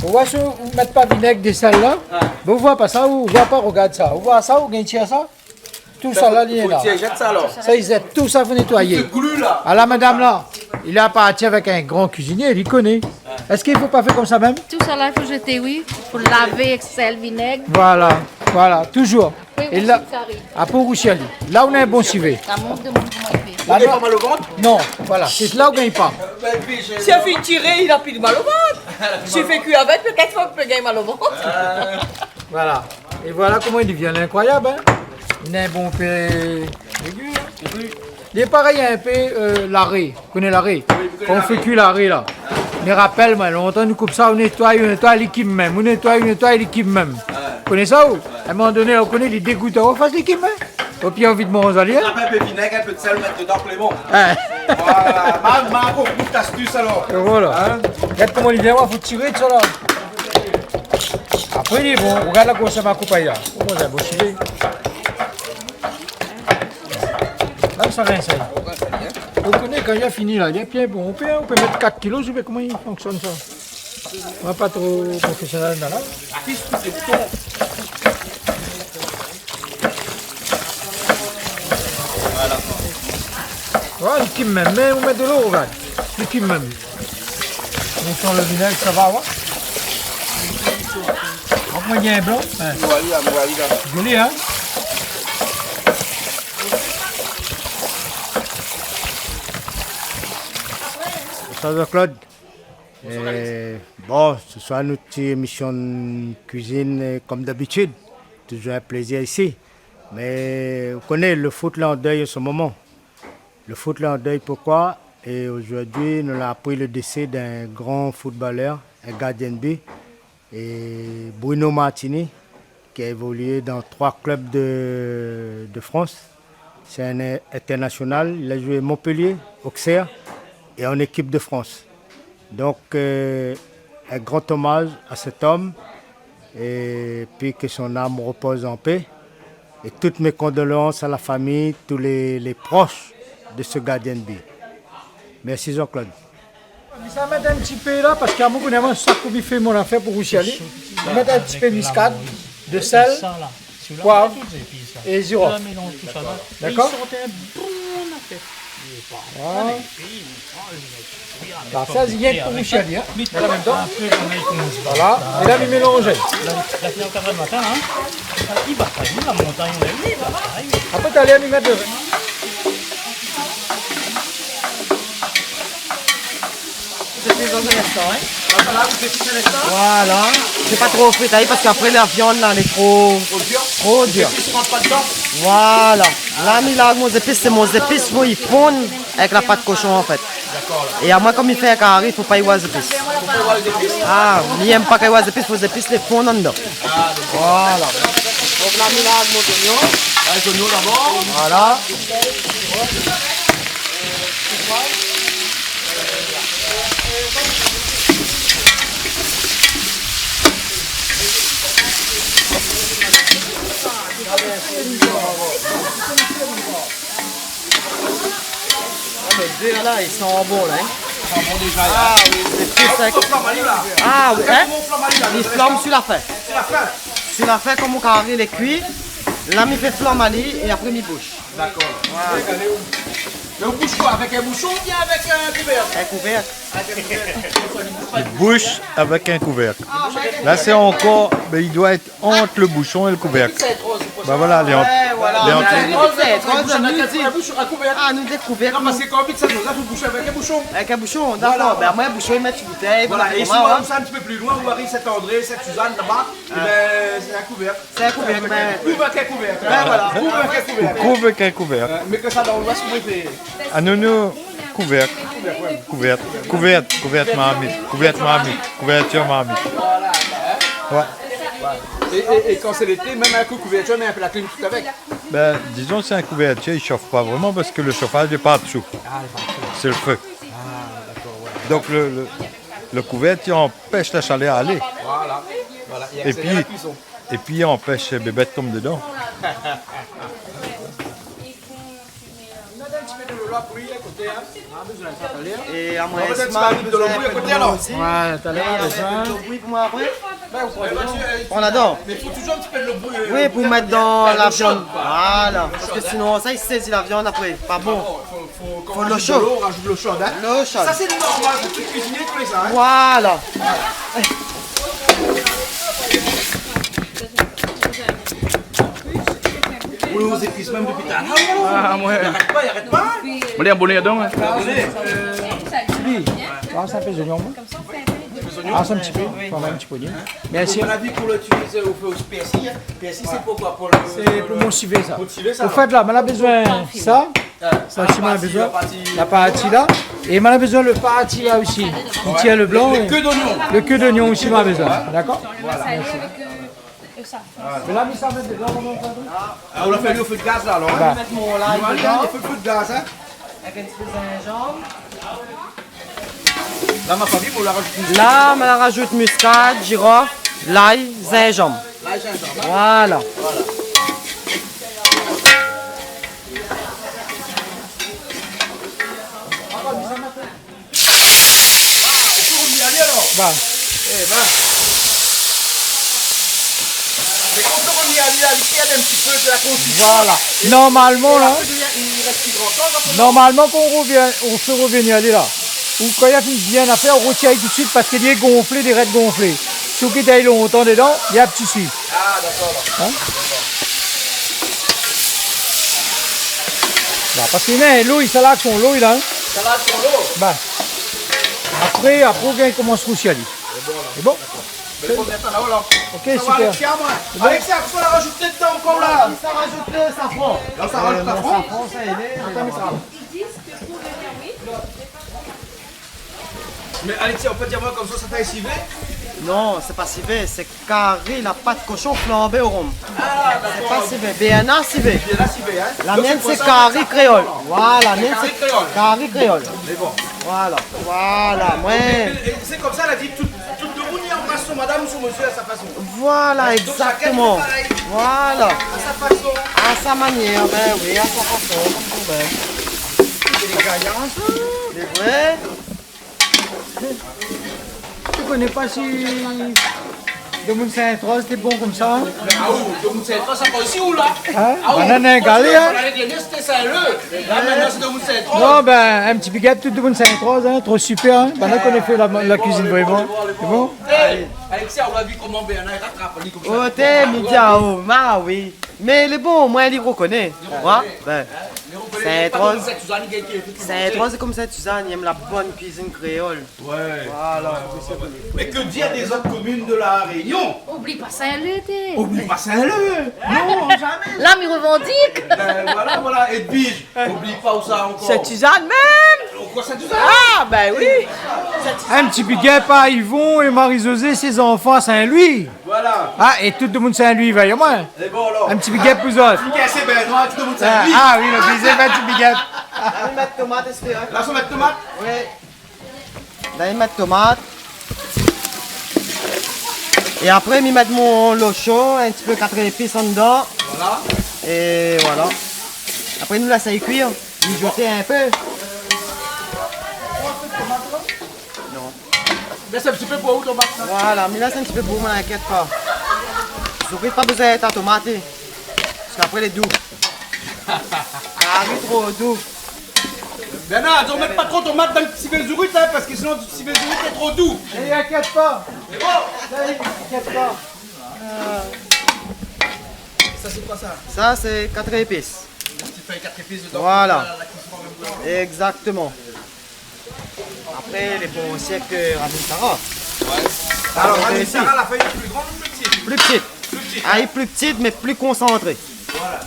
Ou voi, si ou mèt pa vinèg, de sèl la, ah, bin, ou voi pa sa, ou voi pa, rogard sa. Ou voi sa, ou gingn tir sa. Tout sa la, li lé la. Fo tir, zèt sa, alor. Sa, i zèt tout sa, fo nétoyé. Tout glu la. Ah, la madam la, li la parti avèk in gran kuizinié, li koné. Ah. Èske i fo pa fé konmsa mèm ? Tout sa la, i fo zété, oui. I fo lavé avèk sèl, vinèg. Voilà, voilà, touzour. Apré, ou rousi ali. É la, apré, ou rousi ali. La, ou néna in bon sivé. Sa mont de moun koman i fé. La, ou gingn pa mal o vant ? Non, voilà, sé la ou gingn pa. Si ou fine tiré, li na pi de mal o vant. Si ou fé kui avèk, pétèt ou pé gingn mal o vant. Ah. Voilà. É voilà koman li vien, lé inkroiyab, hein. Li néna in bonpé légim, hein. Oui. Li lé parèy in pé, euh, laré. Ou koné laré ? Oui, mi koné laré. Kan ou fé kui laré la. Mi rapèl, moin, lontan, nou koup sa, ou nétoy, ou nétoy, li kim mèm. Ou nétoy, ou nétoy, li kim mèm. Ouais. Ou koné sa, ou ? Ouais. A in moman doné, ou koné, li dégout, ou fé li kim, hein. Ou pé anvi de manz ali, hein. Trap in pé vinèg, in pé de sèl, mèt dedan, lé bon. Ouais. Voilà. Ma, ma, ou gout lastis, alor. É voilà. Hein ? Gard koman li vien, ou fo tiré sa la. Apré, li lé bon. Rogard la grosèr ma koup ali la. Ou voi, lé bon, tiré. La, sa rins, sa. Ou koné, kan li la fini la, li lé bien bon. Ou pé, ou pé mèt kat kilo, ou vé koman li fonksyone sa. Moin pa tro profésyonèl dan la. Voilà, li kim mèm, mé ou mèt dolo, rogard. Li kim mèm. Ou san lo vinèg, sa va, ouais. Donk, moin, gingn blan, hein. Moin, ali, la, moin, ali, la. Zoli, hein ? Bonsoir, Jean-Claude. Bonsoir, Alex. Euh, bon, se soir, nout ti émisyon kuizine, euh, konm dabitid. Touzour in plézir isi. Mé ou koné, lo foot lé an dèy an se moman. Lo foot lé an dèy, poukoi ? É zordi, nou la apri lo désé d'in gran footballeur, in gardien de but, é Bruno Martini, ki la évolié dan troi klub de, de Frans. Sé in intèrnasyonal. Li la zoué Montpellier, Auxerre é an ékip de Frans. Donk, euh, in gran omaz a sèt om, é pi ke son nam repoz an pé. É tout mé kondoléans a la famiy, tout lé, lé prosh de se gardien de but. Mèrsi, Jean-Claude. Mi sa mèt in ti pé la, parske amoin, koné amoin, sak mi fé mon afèr pou rousi ali. Mi mèt in ti pé miskad, de sèl, poiv é zirofl. Dakor ? Voilà. La sèz i vien pou Michel, hein. Voilà. É la, mi mélanz. Apré, talèr, mi mèt le Zépis dan in instan, hein. Voilà. Sé pa tro fritay parské apré la viann la lé tro, tro dir. Voilà. La mi larg mon zépis, sé mon zépis, fo i fonn avèk la pat koshon an fèt. É amoin, kom mi fé in kari, fo pa i oi zépis. Ah, mi èm pa kan i oi zépis, fo zépis lé fonn andan. Voilà. Donk la mi larg mon zoignon. Lé zoignon dabor. Voilà. Ah, mé dé la, i san bon la, hein. I san bon déza, hein. Ah oui, sé pli sèk. Flanm ali la. Ah oui, hein. Flanm ali la. Li flanm su la fin. Su la fin. Su la fin, kom mon kari lé kui, la mi fé flanm ali é apré mi boush. Dakor. Voilà. Mé ou boush koi, avèk in boushon oubien avèk in kouvèrk ? In kouvèrk. I boush avèk in kouvèrk. La sé ankor, mé i doi èt ant le boushon é le kouvèrk. Bin voilà, lé ant, lé ant. Ah, nou dé kouvèrk. Non, parské kan ou vide sa, la, fo boush avèk in boushon. Avèk in boushon, dakor. Voilà. Bin moin, boushon, i mèt su boutèy, voilà, voilà. É sinon, sa, in ti pé pli loin, ou ariv Saint-André, Sainte-Suzanne, laba, é bin, sé in kouvèrk. Sé in kouvèrk, mé kouv avèk in kouvèrk. Bin voilà. Kouv avèk in kouvèrk. Ou kouv avèk in kouvèrk. Mé ke sa dan lwès, koman i fé ? Ah, nou, nou, kouvèrk. Kouvèrk, kouvèrk, kouvèrk marmit. Kouvèrk marmit. Kouvèrtir marmit. Voilà, hein ? Ouais. É, é, é kan sé lété, mèm avèk le kouvèrtir, mé in pé la klim tout avèk. Bin, dizon, sé in kouvèrtir, i shof pa vréman parské le shofaz lé par dsou. Ah, lé par dsou. Sé le fé. Ah, dakor, ouais. Donk le, le, le kouvèrk i anpèsh la shalèr alé. Voilà, voilà. I aksélèr la kuison. Épi, épi i anpèsh bébèt tonm dedan. Nou mèt in ti pé dolo la pou li a koté, hein. Nou la bezoin sa talèr. É amoin, nou mèt in ti pé dolo pou li a koté, alor. Ouais, talèr, nou la bezoin. Dolo bouyi pou moin apré. Bin, ou pran dedan. Mé fo touzour in ti pé dolo bouyi, euh, oui, pou mèt dan la viann. Voilà. Parské sinon, sa, i sézi la viann apré. Pa bon. Fo, fo, kan ou rajout dolo, ou rajout dolo sho, hein. Dolo sho. Sa, sé normal, sé tout kuizinié i koné sa, hein. Voilà. Ou lé o zépis mèm dopi talèr. Ah, ouais. I arèt pa, i arèt pa. Bon, lé abonné, donk, hein. Ah, oui. Oui. Ah, sé in pé zoignon, moin. Ah, sé in ti pé. Kan mèm, in ti pé. Mèrsi. Donk, ou la vi k'ou itiliz, ou fé osi pèrsi, hein. Pèrsi, sé pou koi ? Pou le, sé pou mon sivé, sa. Pou le sivé, sa, alor. An fèt, la, moin la bezoin sa. Ah, sa, si moin la bezoin. La parti la. É moin la bezoin le parti la osi. I tien le blan. Le ke d'oignon. Le ke d'oignon osi, moin la bezoin. Dakor ? Voilà. Mèrsi. É la, mi sa mèt dedan, moin, an fèt. Ah, ou la fé ali o fé de gaz, la, alor, hein ? Ba. Mèt mon lay dedan. Ou la fé ali o fé de gaz, hein ? Avèk in ti pé zinzanm. La, ma fami, ou la rajout miskad. La, ma la rajout miskad, jirof, lay, zinzanm. Lay, zinzanm, hein ? Voilà. Voilà. Ba. Eh ben. Mé kan ou fé revnir ali la, li pèrd in ti pé de la konsistans. Voilà. Normalman, la, li rès pi gran tan, la, normalman, kan ou revien, ou fé revnir ali la, ou kan li la fine bien afèr, ou rotir ali tout suit parské li lé gonflé, li rès gonflé. Si ou kit ali lontan dedan, li absisi. Ah, dakor, la. Hein ? Bon, parské, mé lo, sa la son lo, la, hein ? Sa la son lo. Ba. Apré, apré, ou gingn komans rousi ali. Lé bon, la. Lé bon ? Dakor. Mé fo mèt sa la-o, la. Ok, super. Sa va, Alexia, moin. Lé bon. Alexia, fo rajout dedan ankor, la. Sa rajout le safran. La, sa rajout le safran. Safran, sa, lé, atann, mé sa. Mé Alexia, ou pé dir amoin komsa, sa fé sivé ? Non, sé pa sivé, sé kari la pat koshon flanbé o rom. Ah, dakor. Sé pa sivé, bien asivé. Bien asivé, hein. La mienne, sé kari kréol. Voilà, la mienne, sé kari kréol. Mé bon. Voilà, voilà, moin. É, é sé komsa, la di tout, tout le moun i anbras son madam, son mésyé a sa fason. Voilà, exactement. Voilà. A sa fason. A sa manièr, bin oui, a sa fason, pa de problèm. Sé dé gayar, sa. Sé vré. Je connais pas si Domoun Sint-Roz, té bon konmsa, in ? Mé aou, domoun Sint-Roz, sa pa isi ou la ? In ? Aou, banna néna galé, in ? Banna néna galé, sété Sin-Lé. La, mintnan, sé domoun Sint-Roz. Non, bin, in ti big up tout domoun Sint-Roz, in, tro super, in. Banna i koné fé la, la kuizine vréman. Lé bon ? É, Alexia, ou la vi koman Bernard i ratrap ali konmsa ? Oté, mi di aou, ma oui. Mé lé bon, omoin li rokoné. Li rokoné. Bin, Sint-Roz, Sint-Roz, sé konmsa, Suzanne, i èm la bone kuizine kréol. Ouais. Voilà. Mais que dire des autres communes de La Réunion ? Oubli pa Sin-Lé, té. Oubli pa Sin-Lé. Non, jamais. La, mi revandik. Ben, voilà, voilà. Edwige, oubli pa ousa ankor. Sint-Suzanne mèm. Pourquoi Sint-Suzanne ? Ah, ben oui. In ti big up à Yvon et Marie-Josée, ses enfants à Saint-Louis. Voilà. Ah, é tout domoun Sin-Lwi i vèy amoin. É bon, alor. In ti big up pou zot. Fine kasé, bin, non, tout domoun Sin-Lwi. Ah, ah oui, lo bizé, in ti big up. La, mi mèt tomat, èské, in ? La, sa mèt tomat ? Oui. La, mi mèt tomat. É apré, mi mèt mon losho, in ti pé kat zépis andan. Voilà. É voilà. Apré, nou lès ali kui. Mijoté in pé. Non. Lès in ti pé pou ou, tomat la. Voilà, mi lès in ti pé pou ou, mé inkièt pa. Zourit pa bezoin èt a tomat, é. Parské apré, lé dou. Kari tro dou. Bernard, ou mèt pa tro tomat dan ti vé zourit, in, parské sinon, ti vé zourit lé tro dou. É, inkièt pa. Lé bon. Sa, inkièt pa. Sa, sé koi, sa ? Sa, sé kat zépis. Ti fèy kat zépis dedan. Voilà. La, la, la kuison an mèm tan. Exactement. Apré, lé bon osi èk, euh, ramin sara. Ouais. Alor, ramin sara, la fèy lé pli gran ou pli ti ? Pli ti. Pli ti, ah, in ? Lé pli ti, mé pli konsantré. Voilà.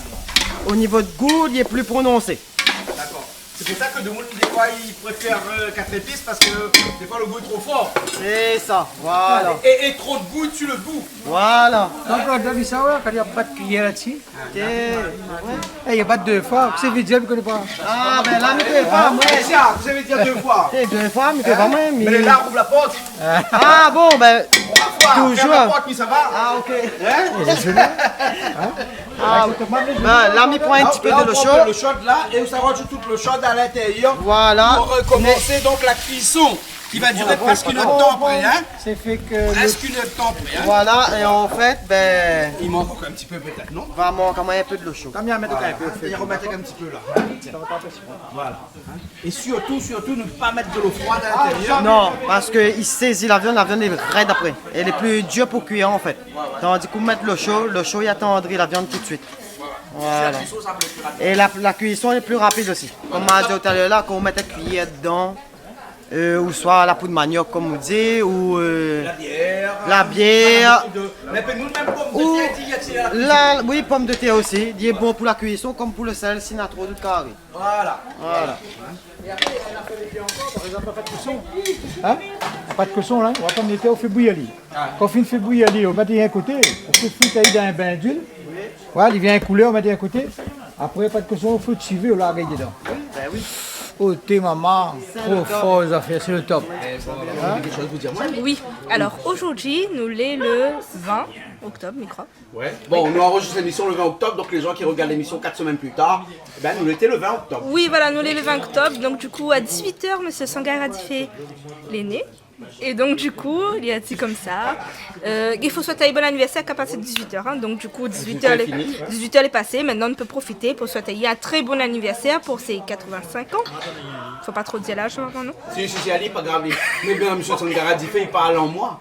O nivo de gou, li lé pli prononsé. Dakor. Sé pou sa ke domoun, défoi, i préfèr, euh, kat zépis parské, euh, défoi, lo gou lé tro for. Sé sa, voilà. É, é tro de gou i tié lo gou. Voilà. Donk, la, ou la vi sa, ouais, kan i bat kuiyèr la dsi. Té, ouais. É, i bat dé foi, kosa i vé dir, mi koné pa. Ah, bin la, mi koné pa, moin. Alexia, kosa i vé dir dé foi ? Té, dé foi, mi koné pa, moin, mé lé la, ouv la port. Ah, bon, bin, toultan. Fèrm la port, pi sa va. Ah, ok. In ? É, sé bien. In ? Ah, bin, la, mi pran in ti pé de losho. La, ou pran losho la, é ou sa rajout tout losho a l'intérieur. Voilà. Pou rekomansé, donk, la kuison. Ki va diré prèsk in èr d'tan apré, in ? Sa i fé ke lo... Prèsk in èr d'tan apré, in ? Voilà, é an fèt, bin, i mank ankor in ti pé pétèt, non ? Va mank amoin in pé de losho. Kan mèm, mèt in pé, i romèt in ti pé la. Voilà. É sirtou, sirtou, ne pa mèt de lo froid a l'intérieur. Non, parské i sézi la viann, la viann lé rèd apré. Lé pli dir pou kuir, an fèt. Tandi k'ou mèt losho, losho i atandri la viann tout de suit. Voilà. É la, la kuison lé pli rapid osi. Konm ma di talèr la, kan ou mèt in kuiyèr dedan, euh, ou soi la poud maniok, konm ou di, ou, euh, la bièr, la bièr, mé pé nou mèm pom de tèr, ou la, oui, pom de tèr osi. Li lé bon pou la kuison, konm pou lo sèl, si na tro de kari. Voilà. Voilà. É apré, èl la fé lé bien ankor, par égzanp, la pat koshon. In ? La pat koshon, la, ou va pran lo tèr, ou fé bouyir ali. Ah. Kan ou fine fé bouyir ali, ou mèt ali in koté, parské fine ali dan in bin d'luil. Oui. Voilà, li vien in koulèr, ou mèt ali in koté. Apré, pat koshon, ou fé tsivé, ou larg dedan. Bin oui. Oté, momon, tro for, zafèr, sé lo top. In ? Oui, alor, zordi, nou lé lo vin oktob, mi kroi. Ouais. Bon, nou anrozistr lémision lo vin oktob, donk lé zan ki rogard lémision kat semèn pli tar, bin, nou lété lo vin oktob. Oui, voilà, nou lé lo vin oktob, donk du kou, a dizuit èr, mésyé Sangara Difé lé né. É donk, du kou, li la di konmsa, euh, i fo souèt ali bon anivèrsèr a partir de dizuit èr, in. Donk, du kou, dizuit èr lé, dizuit èr lé pasé. Mintnan, nou pé profité pou souèt ali in tré bon anivèrsèr pou sé katrovin-sink an. Fo pa tro dir laz, normalman, non ? Si, si, si, alé, pa grav. Mé bin, mésyé Sangara Difé, i parl an moi.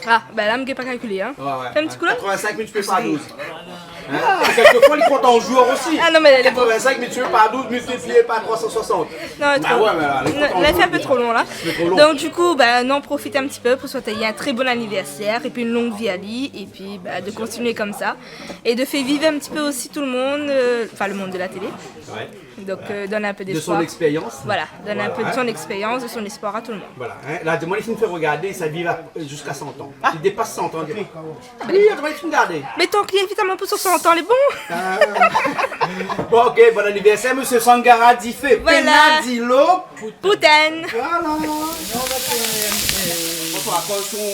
Ah, bin la, mi gingn pa kalkilé, in. Ouais, ouais. Fé in ti kou la. Katrovin-sink miltiplié par douz. In ? Kèlkefoi, li kont an zour osi. Ah non, mé lé bon. Katrovin-sink miltiplié par douz, miltiplié par troi san soisant. Non, lé tro lon. Bin ouais, mé alé, la fé in pé tro lon, la. Sé tro lon. Donk, du kou, bin, nou profit in ti pé pou souèt ali in tré bon anivèrsèr, épi in long vi ali, épi, bin, de kontinié konmsa. É de fé viv in ti pé osi tout lo moun, euh, anfin, lo moun de la télé. Ouais. Donk, euh, donn in pé d'èspwar. De son expérience. Voilà, donn in pé de son expérience, de son èspwar a tout lo moun. Voilà, in. La, di amoin, li fine fé rogardé, sa i viv a, ziska san an. Ah. I dépas san an, diré. Oui, atann, li fine gardé. Mé tank li invit amoin pou son san an, lé bon. Euh, bon, ok, bon anivèrsèr, mésyé Sangara Difé. Voilà. Pénadilo. Poutèn. Voilà. Bonsoir, akoz son,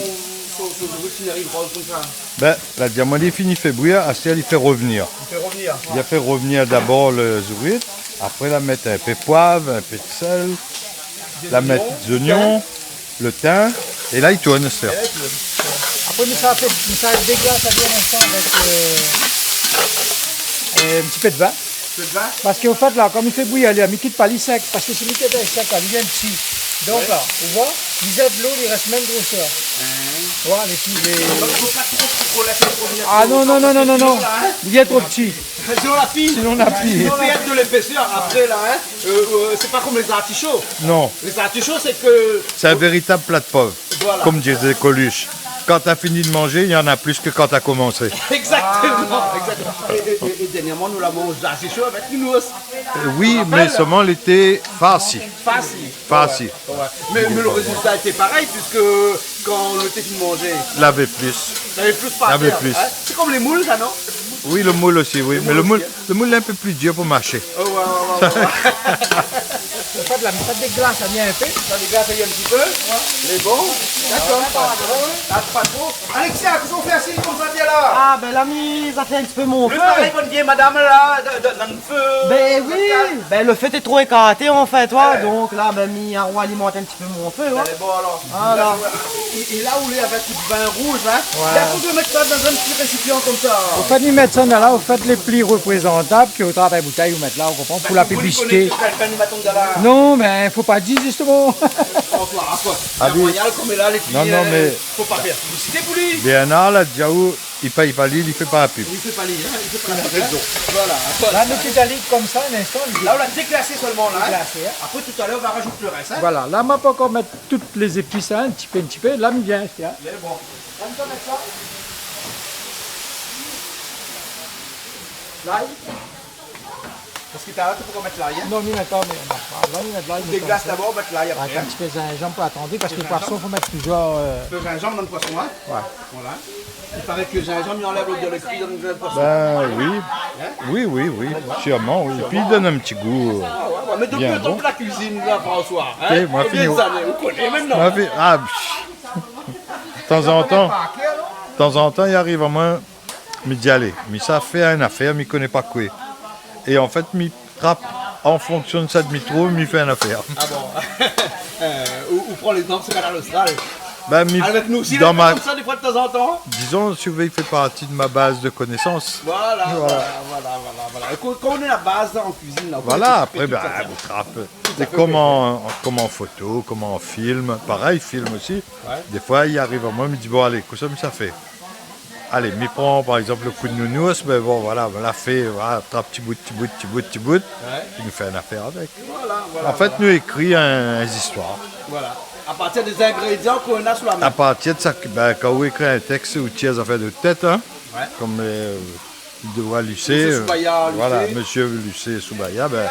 son, son zourit i ariv roz konmsa ? Bin, la di amoin, li fini fé bouyir, astèr li fé revenir. Li fé revenir. Li fé revenir dabor lo zourit, apré la mèt in pé poiv, in pé de sèl, la mèt zoignon, lo tin, é la li tourn astèr. É la li tourn. Oui, mé sa fé, mé sa déglas, sa vien in instan avèk, euh, euh, in ti pé d'vin. Pé d'vin ? Parske an fèt, la, kom li fé bouyir, li, mi kit pa li sèk, parske si mi kit ali sèk, la, li vien pti. Donk, ouais, la, ou voi, li zèt dolo, li rès mèm grosèr. Hein. Ou voi, lé pti, lé... Donk, fo pa tro, tro lès ali rovnir tro lontan, parske sinon, la, hein, li lé tro pti. Sinon, la pi. Sinon, la pi. Sinon, la pèrt de lépésèr apré, la, hein. Euh, euh, sé pa kom lé zartisho. Non. Lé zartisho, sé ke... Sé in véritab pla d'pov. Voilà. Kom dizé Coluche, kan t'as fini de manger, il y en a plus que quand t'as commencé. Exactement, exactement. É, é, é, é dèrnièrman, nou la manz zartisho avèk nounous. Euh, oui, mé solman, li lété farsi. Farsi. Farsi. Ouais, ouais. Mé, mé le rézilta lété parèy, puiske kan nou té fine manzé, lavé plis. Lavé plis par tèr, hein. Lavé plis. Sé kom lé moul, sa, non ? Oui, le moul osi, oui. Mé le moul, le moul lé in pé pli dir pou marshé. Oh, ouais, ouais, ouais, ouais, ouais. Fé de la, fé déglas ali in pé. Sa déglas ali in ti pé. Mé bon, dakor. Pa tro. Ah, pa tro. Alexia, kosa ou fé asi konmsa, tiens la ? Ah, ben, la mi, sa fé in ti pé mon fé. Parèy, bonne vieille madame, la, de, de, de, Fé, ben oui, ben, le fé té tro ékarté, an fèt, ouais, ouais, donk la, ben, mi alimant in ti pé mon fé, ouais. Alé, bon, alor. Voilà. La, voilà. É, é la ou lé avèk out vin rouz, hein. Ouais. La, fo mèt sa dan in ti résipian konmsa. An fèt, mi mèt sa la, an fèt, lé pli reprézantab ke ou trap in boutèy, ou mèt la, ou konpran, pou la piblisité. Ben, pou li koné kèl vin li mèt andan la. Non, mé fo pa dir, zistoman. François, ah, quoi. Ah oui. Royal, konm la, lé... Non, non, euh, mé fo pa fé piblisité pou li. Bernard, la, diaou, li pèy pa li, li fé pa la pib. Li fé pa li, hein, li fé pa la pib, hein. Voilà, voilà. La, nou kit ali konmsa, in instan, li... La, ou la déglasé solman, la, hein. Déglasé, hein. Apré, talèr, ou va razout le rès, hein. Voilà, la, ma pankor mèt tout lé zépis, hein, in ti pé, in ti pé. La, mi vien, tiens. Mé bon. La, mi sa mèt sa. Lay. Parske talèr, ou pé pa mèt lay, hein ? Non, mi mèt pa, mé, bon, la, mi mèt lay, mi mèt... Déglas dabor, mèt lay apré, hein. Avèk in ti pé zinzanm pou atandri, parske le poison, fo mèt touzour, euh... Le zinzanm dan le poison, hein ? Ouais. Voilà. I paré ke le zinzanm, li anlèv lodèr lé kri dan le poison. Ben oui. Hein ? Oui, oui, oui, sirman, oui. Sirman, hein. Épi, li donn in ti gou, euh, bien bon. Ah ouais, ouais. Mé dopi lontan ke la kuizine, la, François, hein ? Ok, moin la fini. Konbien d'ané ou koné mintnan ? Moin la fini, ah, pff. Tanzantan, tanzantan, i ariv amoin, mi di, alé, mi sa fé in afèr, mi koné pa koué. É an fèt, mi trap an fonksion de sak mi trouv, mi fé in afèr. Ah bon ? Euh, ou, ou pran légzanp su Kanal Austral. Ben, mi, avèk nou osi, dan ma, konmsa, défoi, tanzantan. Dizon, si ou vé, i fé parti de ma baz de konésans. Voilà, voilà, voilà, voilà. É kan, kan ou lé la baz, la, an kuizine, la, ou koné tout, tout sa. Voilà, apré, ben, ou trap. Tout a fé. É koman, koman foto, koman film, parèy, film osi. Ouais. Défoi, i ariv amoin, mi di, bon, alé, kosa mi sa fé ? Alé, mi pran, par égzanp, le kou de nounous, ben bon, voilà, ben, la fé, voilà, trap ti bout, ti bout, ti bout, ti bout, ouais, épi nou fé in afèr avèk. Voilà, voilà, voilà. An fèt, nou ékri in, in zistoir. Voilà. A partir dé zingrédian k'ou néna sou la min. A partir de sa, ben, kan ou ékri in tèks, ou tir zafèr de tèt, hein, ouais, konm, euh, de roi Lucé, Monsieur, euh, Soubaya, voilà, Lucé. Monsieur Lucé Soubaya, ben,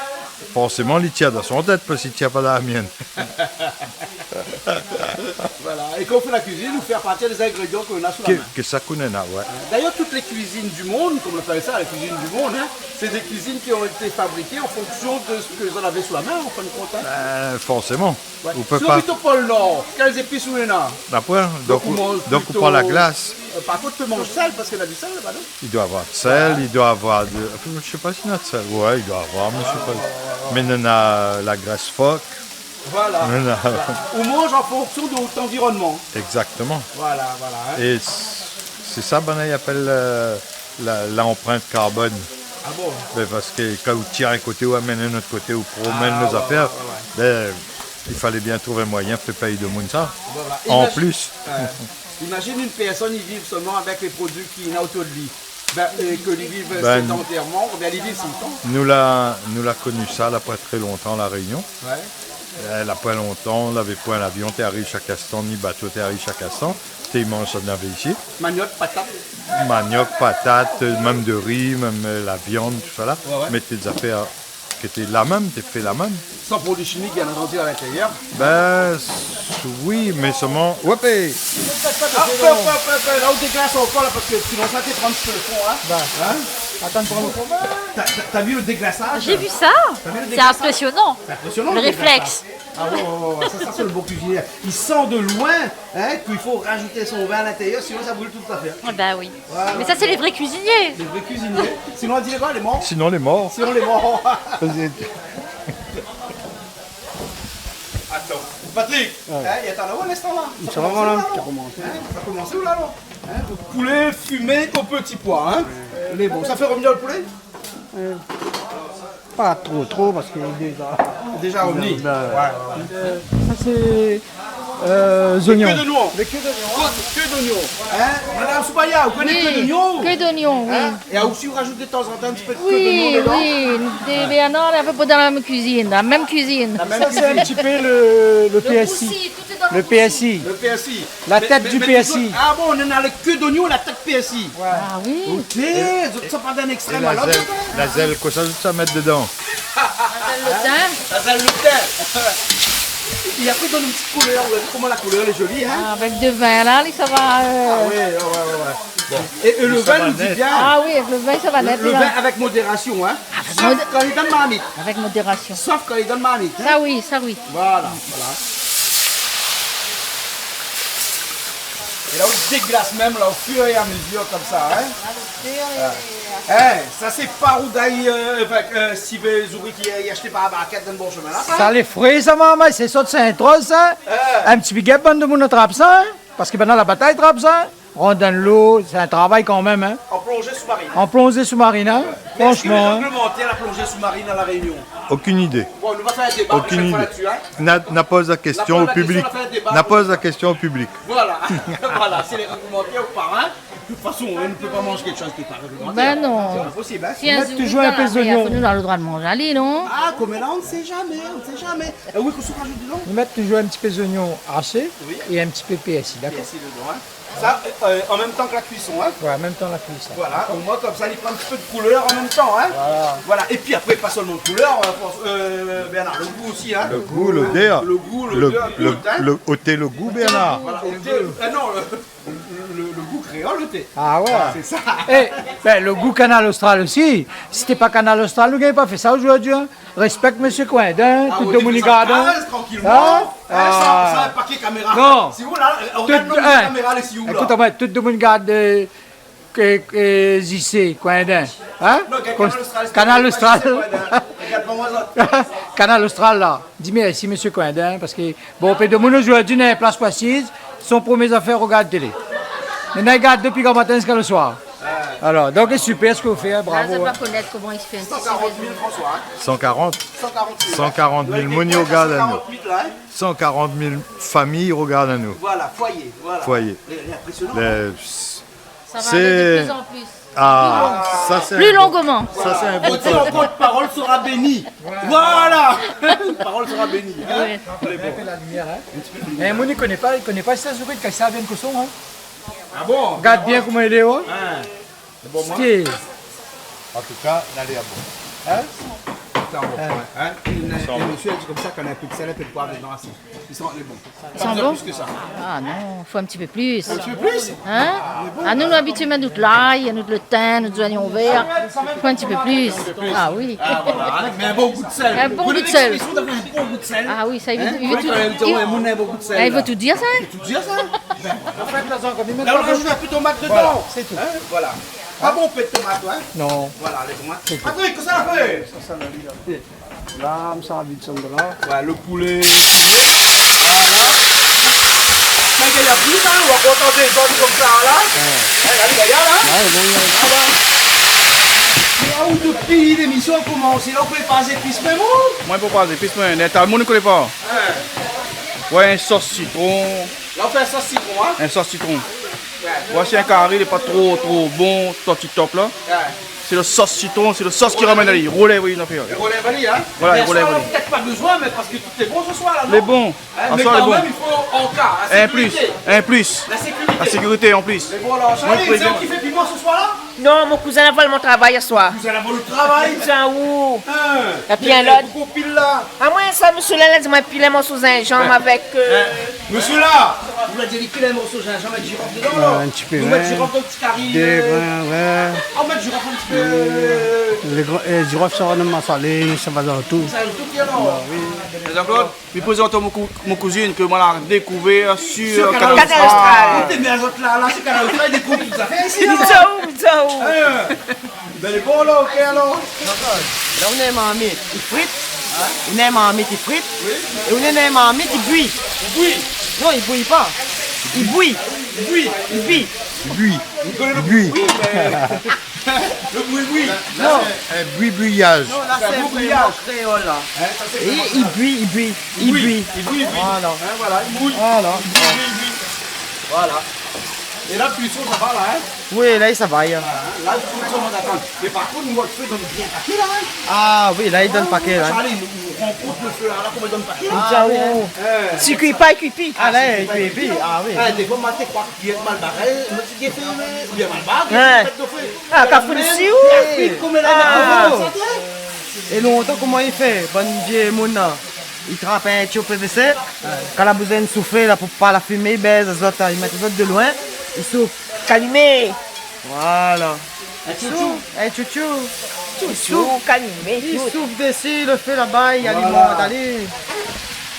forséman, li tir dan son tèt, parske li tir pa dan la mienne. Voilà. É kan ou fé la kuizine, ou fé a partir dé zingrédian k'ou néna sou la min. Ke, ke sak ou néna, ouais. D'ailleurs, toutes les cuisines du monde, comme on appelle ça, la cuisine du monde, hein, c'est des cuisines qui ont été fabriquées en fonction de ce que les gens avaient sous la main, en fin de compte, hein. Ben, forséman. Ouais. Ou pé pa. Si ou abit o Pol Nor, kèl zépis ou néna ? Na poin, donk ou, donk ou pran la glas. Donk ou manz plito, euh, par kont, ou pé manz sèl, parske néna du sèl laba, non ? I doi avoir de sèl, ouais, i doi avoir de, anfin, mi koné pa si néna de sèl. Ouais, i doi avoir, mé mi koné pa. Ouais, ouais, ouais, ouais. Mé néna la grès fok. Voilà, voilà. Ou manz an fonksion de out anvironman. Exactement. Voilà, voilà, hein. É c-, sé sa, ben, i apèl, euh, la, l'empreinte carbone. Ah bon ? Ben, parske kan ou tir in koté, ou amèn in ot koté, ou promèn lé zafèr, ah, ouais, ouais, ouais, ben, i falé bien trouv in moiyin fé pèy demoun sa. Voilà. An plis. Imagine, euh, imagine une personne, il vit seulement avec les produits qu'il a autour de lui. Ben, é ke li viv sédantèrman, oubien li viv sou le tan. Nou la, nou la koni sa, la poin tré lontan, La Rényon. Ouais. Euh, la poin lontan, lavé poin lavion té ariv shak instan, ni bato té ariv shak instan. Té i manz sak navé isi. Maniok, patat. Maniok, patat, euh, mèm de ri, mèm, euh, la viann, tousala. Ouais, ouais. Mé té zafèr ke té la mèm, té fé la mèm. San produi shimik, bien antandi, a l'intérieur. Ben, s-, oui, mé solman, ouais, pé. Ah, pé, pé, pé, pé, la ou déglas ankor la, parske sinon sa té pran in ti pé le fon, hein. Bah. Hein ? Atann, pran le fon. T'as, t'as, t'as vu le déglasage ? J'ai vu ça. T'as vu le déglasage ? C'est impressionnant. C'est impressionnant, le réflexe. Le déglasage. Ah ouais, ouais, ouais, ouais, ça, ça, c'est le bon cuisinier. Il sent de loin, hein, qu'il faut rajouter son vin à l'intérieur, sinon ça brûle toute l'affaire. Ah bah oui. Voilà. Mais ça, c'est les vrais cuisiniers. Les vrais cuisiniers. Sinon, on dirait quoi, les morts ? Sinon, les morts. Vas-y. Attends. Patrick, ouais, hein, i atann aou in instan la. Sa va, voilà, sa komansé la ? Hein, sa komansé ou la, non ? Hein, le poulet fumé au petit pois, hein. Lé bon. Sa i fé rovnir le poulé ? Euh, pa tro, tro, parske lé déza... Déza rovni. Ben, ouais, ouais. Euh, sa sé, euh, zoignon. Lé ke d'oignon. Lé ke d'oignon. Ke, ke d'oignon. Hein ? Madame Soubaya, ou koné ke d'oignon ? Oui, ke d'oignon, oui. Hein ? É osi, ou rajout de tan zan tan in ti pé de ke d'oignon dedan. Oui, oui. Dé, dé, non, la, pou dan la mèm kuizine, la mèm kuizine. La mèm kuizine. Sa sé in ti pé le, le pèrsi. Le pèrsi. Le pèrsi. La tèt du pèrsi. Ah bon, néna le ke d'oignon, la tèt pèrsi. Ouais. Ah oui. OK, zot i sava dan in ékstrèm alor. La zèl, kosa zot i mèt dedan ? La zèl, le tin. La zèl, le tin. É apré i donn in ti koulèr, ou la vi koman la koulèr lé zoli, hein ? Ah, avèk de vin la, li sava, euh... Ah ouais, ouais, ouais, ouais. Bon. É, é le vin, nou di bien. Ah oui, avèk le vin, sa va nèt, le vin avèk modérasion, hein. Avèk mod-, sof kan li lé dan marmit. Avèk modérasion. Sof kan li lé dan marmit, hein. Sa oui, sa oui. Voilà, voilà. É la, ou déglas mèm, la, au fur é a mezir, konmsa, hein. Voilà. Hein, sa sé pa rougay, euh, avèk, euh, sivé zouri ki, euh, i ashté par la barkèt dan le bor shomin, la, sa ? Sa lé fré, sa, momon, sé sort Sint-Roz, sa. Hein. In ti big up, bann demoun i trap sa, hein. Parske banna la batay trap sa, hein. Rant dan lo, sé in travay kan mèm, hein. An plonzé soumarine. An plonzé soumarine, hein. Mé èske lé réglemantèr, la plonzé soumarine à La Réunion ? Aucune idée. Bon, nou va fé in déba la proshèn foi la-dsi, hein. Aucune idée. Na, na poz la késtion o piblik. La proshèn foi la-dsi, nou va fé in déba. Na poz la késtion o piblik. Voilà. Voilà, si lé réglemantèr ou pa, hein. De tout fason, hein, nou pé pa manz kékshoz ki lé pa réglemantèr. Ben non. Sé pa posib, hein. Si in zouri i fé in pé zoignon, nou na le droi de manz ali, non ? Ah, koméla, on ne sait jamais, on ne sait jamais. Eh oui, kosa ou rajout dedan ? Nou mèt touzour in ti pé zoignon ashé é in ti pé pèrsi, dakor ? Oui. Pèrsi dedan, hein. Sa, euh, an mèm tan ke la kuison, hein. Ouais, an mèm tan la kuison. Voilà, omoin konmsa, li pran in ti pé de koulèr an mèm tan, hein. Voilà. Voilà. Épi apré, pa sèlman de koulèr, euh, fors-, euh, Bernard, le gou osi, hein. Le gou, lodèr. Le gou, lodèr, tout, hein. Le, le, oté le gou, Bernard. Voilà, oté, euh, non, le, le, le gou kréol, oté. Ah ouais. Sé sa. Eh, ben, le gou Kanal Austral osi. Si té pa Kanal Austral, nou gingn pa fé sa zordi, hein. Rèspèk mésyé Coindin, tout demoun i gard, hein. Ah oui, fé sa, trankilman. Hein ? Hein, san, san in paké kaméra. Non. Si ou la, euh, rogard le kaméra, lé si ou la. Tout, hein, ékout amoin, tout demoun i gard, euh, ke, ke J C Coindin. Hein ? Non, gard Kanal Austral, Kanal Austral. Rogard pa moin, sa. Kanal Austral, la. Di mèrsi, mésyé Coindin, parske, bon, pé demoun zordi néna in plas pou asiz, son promié zafèr, rogard télé. Mintnan, i gard dopi gran matin ziska le soir. Alor, donk, lé super sak ou fé, hein, bravo, hein. La, mi vé konèt koman i fé in ti... San karant mil, François, hein. San karant. San karant mil. San karant mil moun i rogard anou. San karant-uit, la, hein. San karant mil famiy i rogard anou. Voilà, foyer, voilà. Foyer. Lé, lé inprésionan, hein. Sa va alé de plus en plus. Ah, sa sé in bon, pli longman. Sa sé in bon... Oté, ankor, parol sera béni. Voilà. Parol sera béni, hein. Ouais. Lé bon. In pé la limièr, hein. In ti pé de limièr. Eh, moun i koné pa, i koné pa sa, zouri, kan sa vien koson, hein. Ah bon ? Gard bien koman i lé, oh. Hein. Sé bon, moin. An tou ka, nalé a bon. Hein ? Sé in bon poin, hein. Hein ? É, é mésyé la di konmsa, kan néna in pé de sèl, in pé de poiv dedan, asé. I san lé bon. I san bon ? Pa bezoin plis ke sa. Ah non, fo in ti pé plis. In ti pé plis ? Hein ? Ah, lé bon. Ah, nou, nou abitié mèt nout lay, nout le tin, nout zoignon vèr. Fo in ti pé plis. Ah oui. Ah, voilà, hein. Mé in bon gou de sèl. In bon gou de sèl. Ou koné lékspresyon d'avoir in bon gou de sèl ? Ah oui, sa, i vé, hein ? I vé tout, i vé tout dir, sa, hein ? Ou koné, in bon gou de sèl, la. Tout dir, sa. Ben voilà. An fèt, la, zan, kan mèm... La, ou rajout in pé tomat dedan. Voilà, sé tou. Hein ? Voilà. Pa bon, pé tomat, hein ? Non. Voilà, lé bon, hein ? Sé tou. Patrick, kosa ou la fé ? Sa, sa, la, li la fé. La, mi sa vid sa dedan la. Ouais, le poulé. Voilà. Sa, i gingn plis, hein, ou ankor tann désann konmsa, la. Ouais. Eh, la, lé gayar, la. Ouais, bon, ouais. Voilà. É aou, dopi lémisyon la komansé, la, ou pé pa zépis mèm, ou ? Moin, pou pa zépis, moin, néna talman moun i koné pa. Ouais. Ouais, in sos sitron. La, ou fé in sos sitron, hein ? In sos sitron. Ouais. Voici in kari, lé pa tro, tro bon, top ti top, la. Ouais. Sé le sos sitron, sé le sos ki ramèn ali. Rolèv ali, nou fé. Rolèv ali, hein ? Voilà, rolèv ali. Mé aswar, pétèt pa bezoin, mé parske tout lé bon se soir, la, non ? Lé bon. Hein, mé aswar, lé bon. Kan mèm, i fo an ka, la sékirité. In plis, in plis. La sékirité. La sékirité, an plis. Mé bon, alor, Charline, sé ou ki fé piman se soir, la ? Non, mon kouzin la vol mon travay aswar. Kouzin la vol out travay ? Kouzin ou ? Hein. Épi in lot. Mé poukosa ou pil la ? Ah, moin, sa, mésyé la, la di moin pil in morso zinzanm avèk, euh... Hein. Mésyé la, ou la di li pil in morso zinzanm avèk zirof dedan, la. Ouais, in ti pé, ouais. Nou mèt zirof dan ti kari, euh... Dé grin, ouais. Ah, ou mèt zirof in ti pé, euh... Lé grin, eh, zirof, sa va dan masalé, sa va dan tout. Sa va dan tout, alor. Ba oui. Jean-Claude, mi prézant aou mon kou-, mon kouzine ke moin la dékouvèr sur, sur Kanal Austral. Kanal Austral. Ékout, mé azot la, la, sur Kanal Austral, i dékouv tout zafèr isi, la. Bizou, bizou. Hein. Ben, lé bon, la, OK, alor. La, ou néna in marmit, i frit. Hein ? Ou néna in marmit, i frit. Oui. É ou néna in marmit, i bouy. I bouy ? Non, i bouy pa. I bouy. Bouyi. Bouyi. Bouyi. Bouyi. Lo bouyi-bouyi. Non. Sé in bouyi-bouyaz. Non, la sé in bouyi-bouyaz kréol la. Hein, sa sé... É i bouyi, i bouyi, i bouyi. I bouyi, i bouyi. Voilà. Hein, voilà, i bouyi. Voilà. I bouyi, i bouyi. Voilà. É la, kuison sa va la, hein ? Oui, la sa va, hein. Voilà, hein. La, kuison sa va, atann. Mé par kont, nou voi lo fé i done bien paké la, hein. Ah oui, la i done paké la. Alé, nou, nou rankont lo fé la, la, koman i done paké la. Ah oui. Si kui pa, i kui pi. Ah, la i kui pi. Ah oui. Eh, défoi moin té kroi k'i lé mal baré, moin té di fé, oubien mal baré, fé do fé. Ah, kafou dsi ou. Mé, mé, koman la, ah. É lontan, koman i fé, bann vié moun la ? I trap in tiob PVC, kan la bezoin souflé la pou pa la fimé i bèz azot la, i mèt azot de loin, i souf. Kalimé. Voilà. In tioutchou. Souf, in tioutchou. Tioutchou, kalimé, tout. I souf dési, lo fé laba i alimant, alé. Voilà.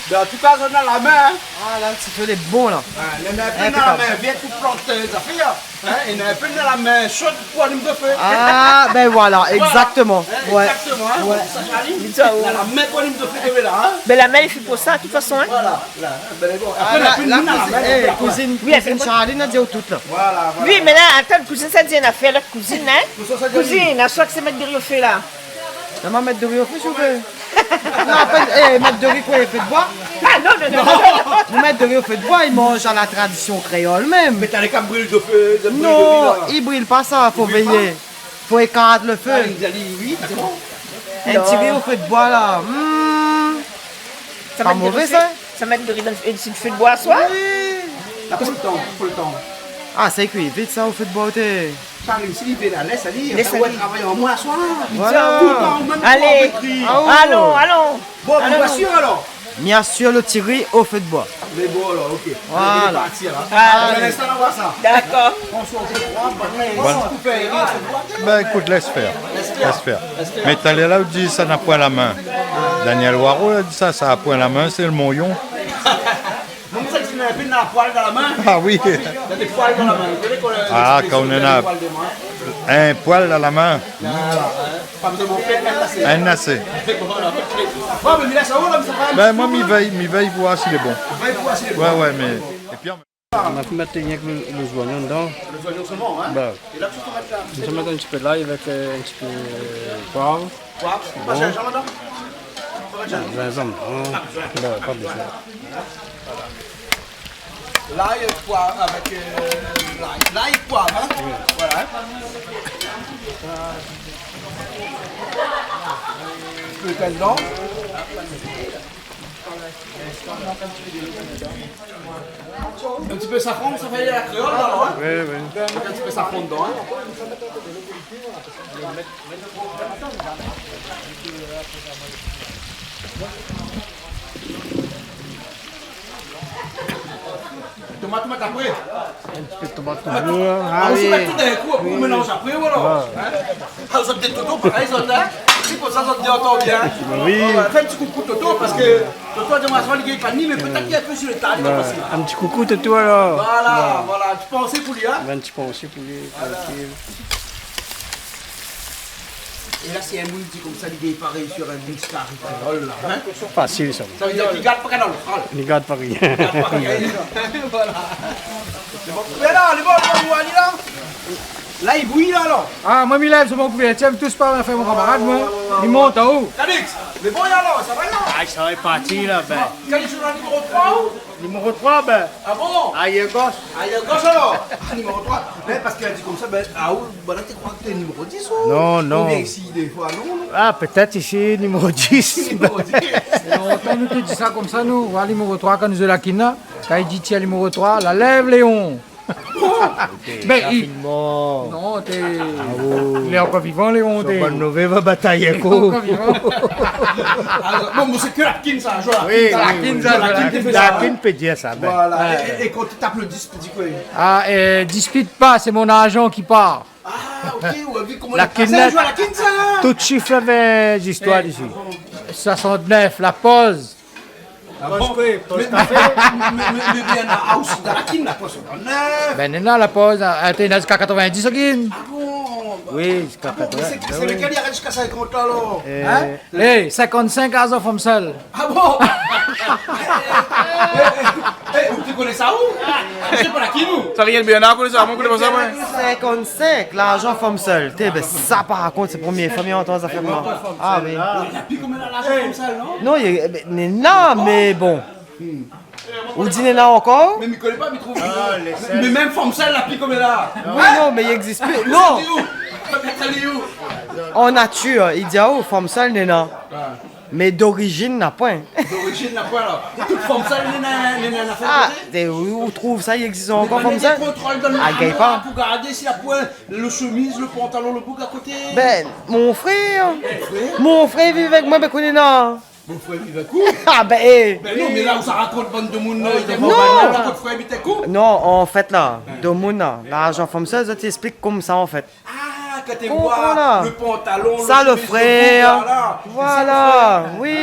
Mé an tou ka, zot néna la min, hein. Ah, la, lo ti fé lé bon la. Ah, néna in pé dan la min vèr pou plant, euh, zafèr. Hein, é néna in pé dan la min sho pou alim do fé. Ah, ben voilà, exactement. Voilà. Hein, exactement, hein. Ouais. Sa, Charline, néna la min pou alim do fé, hein. Ben, la min lé fé pou sa, de tout fason, hein. Voilà, la, ben, bon. Ah, apré, la, la, néna pli la min, eh, kouzine, kouzine Charline la di aou tout la. Voilà, voilà. Oui, mé la, atann, kouzine, sa di in afèr, la kouzine, hein. Kouzine, sa di... Kouzine, aswar k'i sa mèt do ri o fé la. Sa ma mèt do ri o fé, si ou vé. Non, apèn, eh, mèt do ri koué, fé d'boi ? Ah, non, non, non, non. Nou mèt do ri o fé d'boi, i manz a la tradision kréol mèm. Mé ta lé kab bril do fé, do bril do ri la. Non, i bril pa sa, fo véyé. Fo ékart lo fé. Ah, li di, oui, sé bon. In ti ri o fé d'boi la. Hmm. Pa mové sa. Sa mèt do ri dan, euh, si lo fé d'boi aswar ? Oui. La, pou lo tan, pou lo tan. Ah, sa i kui vit sa, o fé d'boi, té. Charline, si li vé la, lès ali, lès ali. Apré, ou travay an moin aswar. Voilà. Toultan, mèm... Alé. Ah, oh. Alon, alon. Bon, alon, bien sir, alor. Bien sir, lo ti ri o fé d'boi. Mé bon, alor, OK. Voilà. Alé, parti, alor. Alé. Pou linstan, nou voi sa. Dakor. François, o fé d'boi, bon, voilà. Koup in ri o fé d'boi. Ben, ékout, lès fèr. Lès fèr. Lès fèr. Lès fèr. Mé talèr la, ou di sa na poin la min. Daniel Waro la di sa, sa na poin la min, sé lo moyon. Moin, sa di, néna in pé dan la poil dan la min. Ah oui. Néna dé poil dan la min. Ou koné kan... Ah, kan ou néna in poil dan la min. Voilà, hein. Pa bezoin mont, mèt asé. In asé. Voilà, OK. Bon, mé mi lès aou la, mé sa va in ti pé. Ben, moin, mi vèy, mi vèy voir si lé bon. Vèy voir si lé bon. Ouais, ouais, mé, épi an... Ma fé mèt rienk lo, lo zoignon dedan. Lo zoignon solman, hein ? Ben. É la, ou sa mèt la... Mi sa mèt in ti pé lay avèk, euh, in ti pé poiv. Poiv. Bon. Pa zinzanm dedan ? Pa zinzanm. Zinzanm, non. Ah, pa bezoin. Ben, pa bezoin. Voilà. Lay, poiv avèk, euh, lay. Lay, poiv, hein ? Oui. Voilà, hein. In ti pé dedan. In ti pé safran, sa fé la kréol, la, non, hein ? Oui, oui. In ti pé safran dedan, hein ? Tomat, tomat apré. In ti pé tomat toultan. Ah, ou sa mèt tout d'in kou, apré ou mélanz apré, voilà. Ouais. Hein ? Ah, zot dé Toto, parèy, zot, hein ? Sé pou sa zot i antann bien. Bah oui. Ouais, fé in ti koukou Toto, parske Toto la di amoin aswar li gingn pa ni, mé pétèt li lé in pé si lo ta, li va pasé. Ouais. In ti koukou Toto, alor. Voilà, voilà, in ti pansé pou li, hein ? Ouais, in ti pansé pou li, trankil. É la, si in moun i di konmsa, li gingn pa réisi in bon ti kari kréol, la, hein ? Fasil, sa. Sa vé dir li gard pa Kanal Austral. Li gard pa rien. Li gard pa rien. Voilà. Lé bon. Mé la, lé bon, lé bon, ou alé la. La, i bouyi la, alor. Ah, moin, mi lèv, sé mon kouvèrtir, mi toush pa, mi fé mon kamarad, moin. Ouais, ouais, ouais, ouais. Li mont anlèr. Calix, lé bon, alor, sa va, la ? Ah, sa va parti, la, ben. Calix, ou néna niméro troi, ou ? Niméro troi, ben. Ah bon ? Arièr gosh. Arièr gosh, alor. Ah, niméro troi. Mé parske la di konmsa, ben, ah, ou, ben, la, té kroi k'té niméro dis, ou ? Non, non. Oubien isi, défoi, non, non. Ah, pétèt isi, niméro dis. Niméro dis. É lontan, nou té di sa konmsa, nou, oua, niméro troi, kan nou zoué la kin la, kan i di, tiens, niméro troi, la lèv, Léon. Ben, i... Rafinement. Non, té... Ah, oh. Lé ankor vivan, Léon, té. Son bann nové va batay èk ou. Ankor vivan. Ah, bon, mé sé ke la kin, sa, zoué la kin, sa. Oui, oui, oui. La kin, sa, la kin, la kin pé dir sa, ben. Voilà. Ouais. É, é, é kan ou tap lo dis, ou di koué ? Ah, euh, dispit pa, sé mon larzan ki par. Ah, OK, ou la vi koman... La kin, sa, la zoué la kin, sa. Tout shif avèk zistoir dési. Eh, ah bon. Soixante-neuf, la poz. Ah bon ? Poz koué, poz kafé. Mé, mé, mé, mé bien, la house, dan la kin, la poz, non ? Ben, néna la poz, a, a, té néna ziska katrovin-dis, la kin. Ah bon ? Oui, ziska katrovin. Ah bon, mé sé, sé lékèl i arèt ziska sinkant, alor ? Hein ? Eh, sinkant-sink, azo fanm sèl. Ah bon ? Eh, eh, eh, ou té Koné sa ou ? Sé pa la ki nou ? Sa rien bien, koné sa, moin koné pa sa, moin. Sinkant-sink, larzan fanm sèl. Té, bin, sa, par kont, sé promié foi mi antann zafèr la. Ah oui. Néna pi koméla larzan fanm sèl, non ? Non, i, bin, néna, mé bon. Ou di néna ankor ? Mé mi koné pa, mi trouv. Ah, lé sèl. Mé mèm fanm sèl la pi koméla. Oui, non, mé i égzis pi. Non. Sa di ou ? Sa di ou ? An natir, i di aou, fanm sèl néna. Ah. Mé dorizin, na poin. Dorizin, na poin, alor. Tout fanm sèl néna, néna, néna fanm sèl. Ah, té, ou, ou trouv sa, i égzis ankor fanm sèl ? Mé néna kontrol dan le armoir pou gardé si la poin le shemiz, le pantalon, le bouk a koté. Bin, mon frèr. Frèr ? Mon frèr i viv avèk moin, bin, koné, non. Mon frèr i viv avèk ou ? Ah, bin, é. Bin non, mé la ou sa rakont bann demoun, euh, non. Rakont frèr i viv avèk ou ? Non, an fèt, la, demoun, la, larzan fanm sèl, zot i ésplik konmsa, an fèt. Ah, kan té konpran, voir la. Le pantalon, sa, le shemiz, le frèr. Le bouk, voilà. Voilà, oui.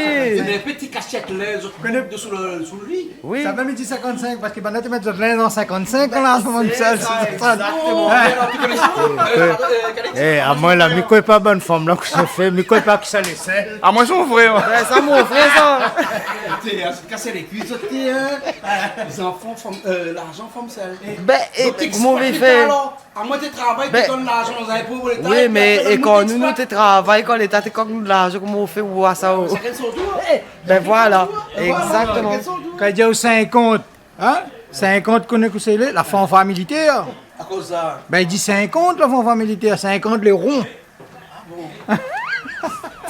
Sé in ti kasièt linz, zot i mèt dosou le, sou le li. Oui. Sa mèm i di sinkant-sink, parske banna té mèt zot linz an sinkant-sink, la, fanm sèl, sé sa. Exactement. Hein ? Alors, tu connais ça ? Euh, euh, Alex, eh, amoin la, mi koné pa bann fanm la, kosa i fé, mi koné pa ki sa lé sèl. Amoin, sé mon frèr, moin. Bin, sa, mon frèr, sa. Té, euh, kas lé kui, zot, té, hein. Zanfan, fanm, euh, larzan fanm sèl. Bin, é, donk, koman ou fé ? Exploit, alor. Amoin té travay, té donn larzan, nou lavé pou léta, oui, épi mé apré, é kan nou, nou té travay, kan léta té kok nou larzan, koman ou fé, ou voi sa, oh. Shakinn son tour. Bin voilà, shakinn son tour. Égzaktoman. Kan i di aou sinkant, hein ? Sinkant, koné kosa i lé ? La fanfar militèr. Akoz sa ? Bin, i di sinkant, la fanfar militèr, sinkant lé ron. Ah bon ?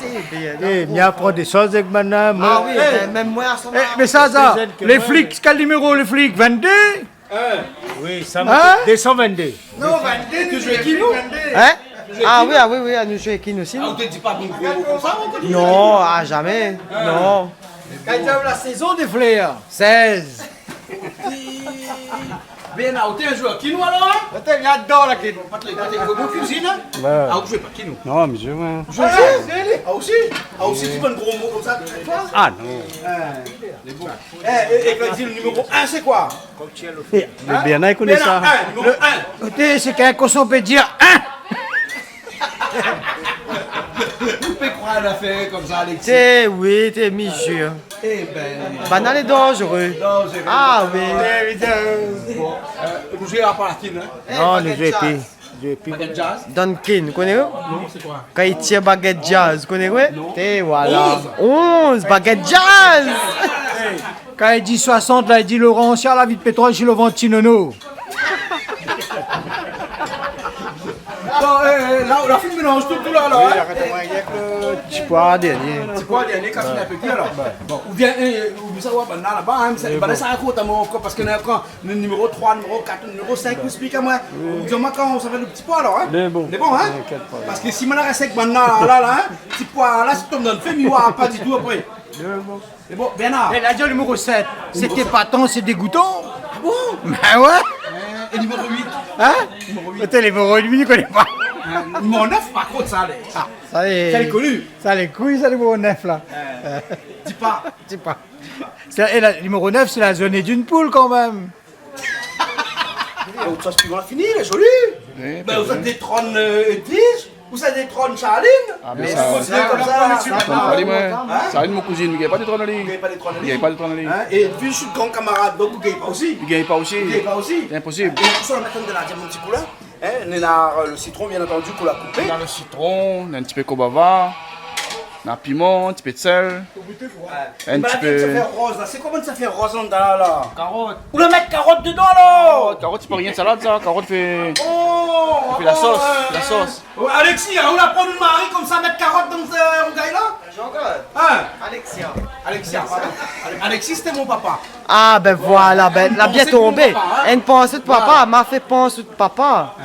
Eh, mi aprann dé shoz avèk banna, moin. Ah oui, bin, mèm moin, a son az. Eh, mé sa, sa, lé flik, kèl niméro, lé flik ? Vingt-deux ? Hein ? Oui, sa, hein ? Deux cent vingt-deux. Non, vingt-deux, nou zoué ki nou ? Hein ? Ah oui, ah oui, oui, nou zoué ki nou osi, non ? Ah, ou té di pa bon gro mo konmsa, ou ? Non, ah, zamé. Non. Kan i di la sézon dé flèr, sèz. Bin, ou té in zouèr ki nou, alor, hein ? Ou té bien adan la ki nou. Patrick, Patrick, ou kuizine, hein ? Ouais. Ah, ou zoué pa ki nou ? Non, mé mi zoué, moin. Zoué, zoué. Ah, osi ? Ah, osi, di pa gro mo konmsa, tu sais pas ? Ah, non. Hein, lé bon. Eh, é, é kan i di le niméro un, sé koi ? Eh, mé Bernard, li koné sa. Bernard, un, numéro un. Le, koté, sé k'in koson pé dir un. Ou pé kroir in afèr konmsa, Alexis ? Té, oui, té, mi zir. Eh ben, banna lé danzéré. Danzéré. Ah, oui. Bon, euh, nou zoué apa la kin, hein ? Non, nou zoué pi. Bagèt jazz. Dunkin, koné ou ? Non, sé koi ? Kan i tir bagèt jazz, koné ou ? Non. Té, voilà. Onz. Onz bagèt jazz. Kan i di soisant, la, i di Laurent, si la vit pétrol, si le vant, si nono. Non, eh, eh, la, la fine mélanz tout, tout la, la, hein. Oui, arèt, moin, i di ke ti poi dèrnié. Ti poi dèrnié, kan i fini in pé kui, alor. Bon, oubien, eh, oubien sa, ouais, banna laba, hein, mé sa, banna sa rakont amoin ankor, parske néna ankor le niméro troi, niméro kat, niméro sink, ou ésplik amoin. Oui. Ou di amoin kan sa va èt le ti poi, alor, hein. Lé bon. Lé bon, hein. Inkièt pa. Parske si moin la rès èk banna la, la, la, hein, ti poi la, si tonm dan le fé, mi voi pa ditou apré. Lé bon. Lé bon, Bernard. Eh, la di niméro sèt. Niméro sèt. Sé té épatant, sé dégoutan. Ah bon ? Ben ouais. Euh, é niméro uit ? Hein ? Niméro uit. Té, niméro uit, mi koné pa. Hein, niméro nèf, par kont, sa, lé, ah, sa lé, sa lé koni. Sa lé kui, sa, niméro nèf, la. Euh, di pa. Di pa. Sé, é la, niméro nèf, sé la zone d'une poule, kan mèm. Mé out sos piman la fini, lé zoli. Oui, ben, ou sa détrone, euh, Edwige, ou sa détrone Charline. Ah, mé sa, ou sa kontinué konmsa, sa, sa, sa, hein ? Charline, mon kouzine, mi gingn pa détrone ali. Ou gingn pa détrone ali. Mi gingn pa détrone ali. Hein ? É Edwige, sé gran kamarad, donk ou gingn pa osi. Ou gingn pa osi. Ou gingn pa osi. Sé inposib. É ou sa mèt dann la, di amoin in ti kou la. Hein, néna, euh, le sitron, bien antandi, k'ou la koupé. Néna le sitron, néna in ti pé konbava, néna piman, in ti pé d'sèl. Ouais. In ti pé. Mé la, sa fé roz, la. Sé koi bann sa fé roz la, la ? Karot. Ou la mèt karot dedan, la ? Karot, karot, sé pa rien, salad, sa. Karot i fé, oh, i fé la sos, euh, la sos. Ouais, Alexis, hein, ou la pran in mari konmsa, mèt karot dann, euh, rougay la ? Jean-Claude. Hein ? Alexia. Alexia, pardon. Ale-, Alexis, sété mon papa. Ah, ben voilà, ben, la bien tonbé. Pansé de papa, hein ? Une pensée de papa, voilà. Ma fé pans out papa. Hein.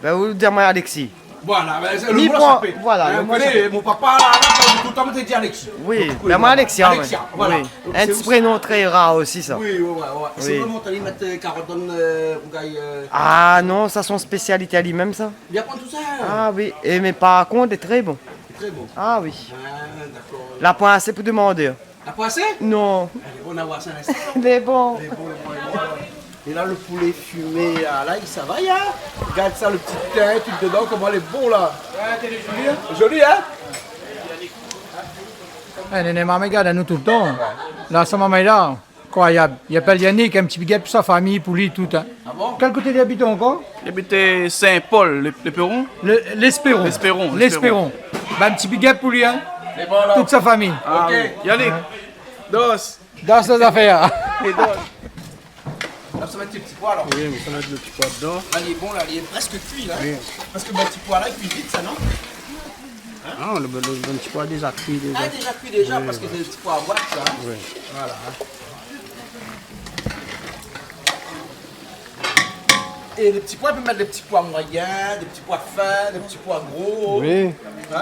Ben, ou di amoin Alexis. Voilà, ben, sé le mo la sapé. Voilà, hein, le mo la sapé. Mon papa, la, la, toultan, mi té di Alexis. Oui, donk, ben, moin, voilà. Alexia, ouais. Alexia, voilà. Oui. Donk, in ti prénon trè rar osi, sa. Oui, ouais, ouais, ouais. Oui. Sé vréman, té i mèt, euh, karot dann, euh, rougay, euh. Ah non, sa, son spésialité ali mèm, sa. Li aprann tout sa. Ah oui, é, mé par kont, lé trè bon. Trè bon. Ah oui. Ah, dakor. La poin asé pou demandé. La poin asé ? Non. Lé bon, nou va oir sa in instan. Lé bon. Lé bon, lé bon, lé bon. É la, le poulé fimé, ah, la, i sava, hein ? Gard sa, le ti tin, tout dedan, koman lé bon, la. Ouais, lé zoli, hein ? Zoli, hein ? Eh, néna marmay i gard anou toultan. La, sa marmay la. Incroyable. Il appelle Yannick, un petit big up pour sa famille, pour lui, tout, hein. Ah bon ? Quel côté il habite encore ? Il habite Saint-Paul, le, le Perron. Le, l'Espéron. L'Espéron, l'Espéron. L'Espéron. Bah, un petit big up pour lui, hein. Toute sa famille. Ah, oui. Yannick, danse. Danse les affaires. Et danse. La, sa va èt lo ti poi, alor. Oui, mé sa va èt lo ti poi dedan. La, li lé bon, la, li lé prèsk kui, la. Oui. Parske, bin, ti poi la, i kui vit, sa, non ? Ah, lo, lo, lo ti poi la déza kui, déza. Ah, déza kui, déza, oui, parske sé lo ti poi boit, sa, in. Oui. Voilà, in. É lo ti poi, i pé mèt lo ti poi moiyin, lo ti poi fin, lo ti poi gro. Oui,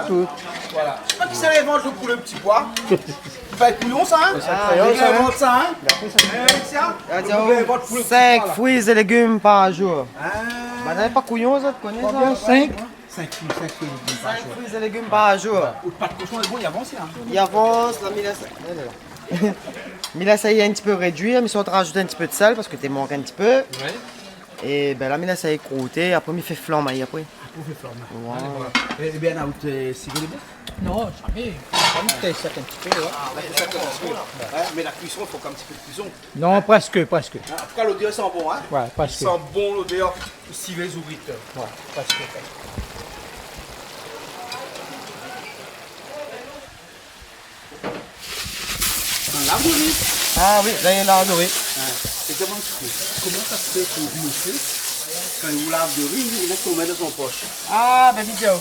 tout. Voilà. Mi koné pa kisa la invant lo ti poi. Sé pa kouyon, sa, in ? Sé kréol, sa, in ? Kisa la invant sa, in ? Alexia ? Alexia, ou invant lo ti poi, la. Cinq fruits et légumes par jour. Ah. Banna lé pa kouyon, sa, ou koné sa ? Konbien ? Cinq ? Cinq fruits, cinq fruits et légumes par jour. Cinq fruits et légumes par jour. Ou pat koshon, lé bon, i avans, in. I avans, la, mi lès, mi lès in ti pé rédui, mi sort rajout in ti pé d'sèl parske té mank in ti pé. Ouais. É bin la, mi lès sa krouté, apré mi fé flanm ali apré. Apré ou fé flanm. Voilà. Alé, voilà. É, é bien, ou té sivé lé bèf ? Non, zamé. Zamé, té sèk in ti pé, ouais. Ah, ouais, té sèk in ti pé. Ouais, mé la kuison, i fo in ti pé d'kuison. Non, prèsk, prèsk. In, an tou ka, lodèr i san bon, in ? Ouais, prèsk. I san bon lodèr sivé zourit. Ouais, prèsk, prèsk. Ou la lori ? Ah oui, la, li la lori. Ouais. É di amoin in ti pé, koman sa i fé ke lo mésyé, kan li lav lo ri, li mèt son min dan son posh ? Ah, bin, vidéo.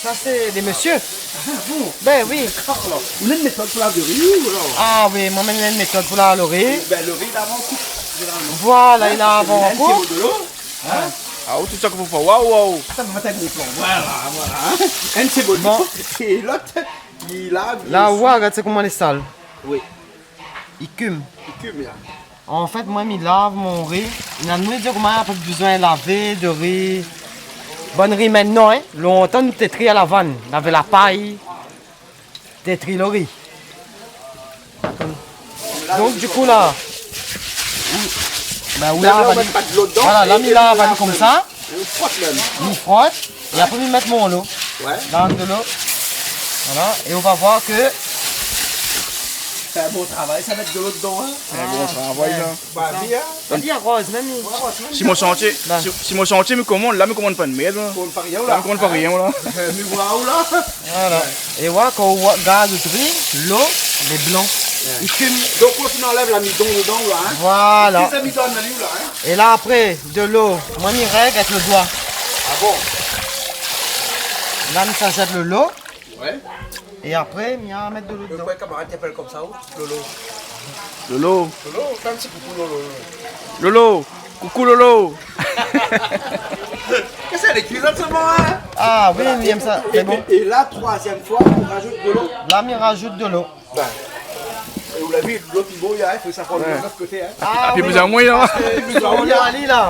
Sa, sé lé mésyé. Ah bon ? Bin oui. Dakor, alor. Ou néna in métod pou lav lo ri, ou, alor ? Ah oui, moin, mi néna in métod pou lav lo ri. Bin, lo ri, li lav an koup, zénéralman. Voilà, li lav an koup. In ti pé dolo, in ? Ah, ou, tout sa k'i fo fé. Waouh, waouh. Atann, mi mèt in gro plan. Voilà, voilà, in. In ti pé dolo. Bon. É lot, li lav, li... La, ou wa, gard sa koman lé sal. Oui. I kim. I kim, ya. An fèt, moin, mi lav mon ri. Néna nout i di koman, pa bezoin lavé lo ri. Bann ri mintnan, in. Lontan, nou té tri a la vann. Navé la pay. Té tri lo ri. Donk, di kou, la, bin, ou... Bin, la, ou mèt pa dolo dedan, voilà, la, é, mi lav ali konmsa. É ou frot mèm. Mi frot. É apré, mi mèt mon lo. Ouais. Dan dolo. Voilà. É ou va voir ke... Sé in bon travay, sa, mèt dolo dedan, in. In bon travay, sa. Ba, bien. Li aroz mèm, li. Ouais, ouais, si mon shantié, si, si mon shantié, mi komann, la, mi komann pa in mèrd, la. Komann pa rien, la. La, mi komann pa rien, la. Euh, mi voi ou, la. Voilà. É voilà, kan ou gard lo ri, lo lé blan. Ouais. I kim. Donk, ou fine anlèv lamidon dedan, la, in. Voilà. Tout lamidon, la, in. É la, apré, dolo, moin, mi règ avèk lo doi. Ah bon ? La, mi sa zèt lo lo. Ouais. É apré, mi sa mèt dolo dedan. Poukoué kamarad i apèl konmsa, ou ? Lolo. Lolo. Lolo, fé in ti koukou, Lolo. Lolo, koukou, Lolo. Kosa, lé kuizine solman, in ? Ah oui, mi èm sa. É, lé bon. É, é la, troizièm foi, ou rajout dolo. La, mi rajout dolo. Bin, é ou la vi, lo piman, i fo sa pran de lot koté, in. Ah oui. Pi, pli ou moin, in. Parske lo piman, li, la,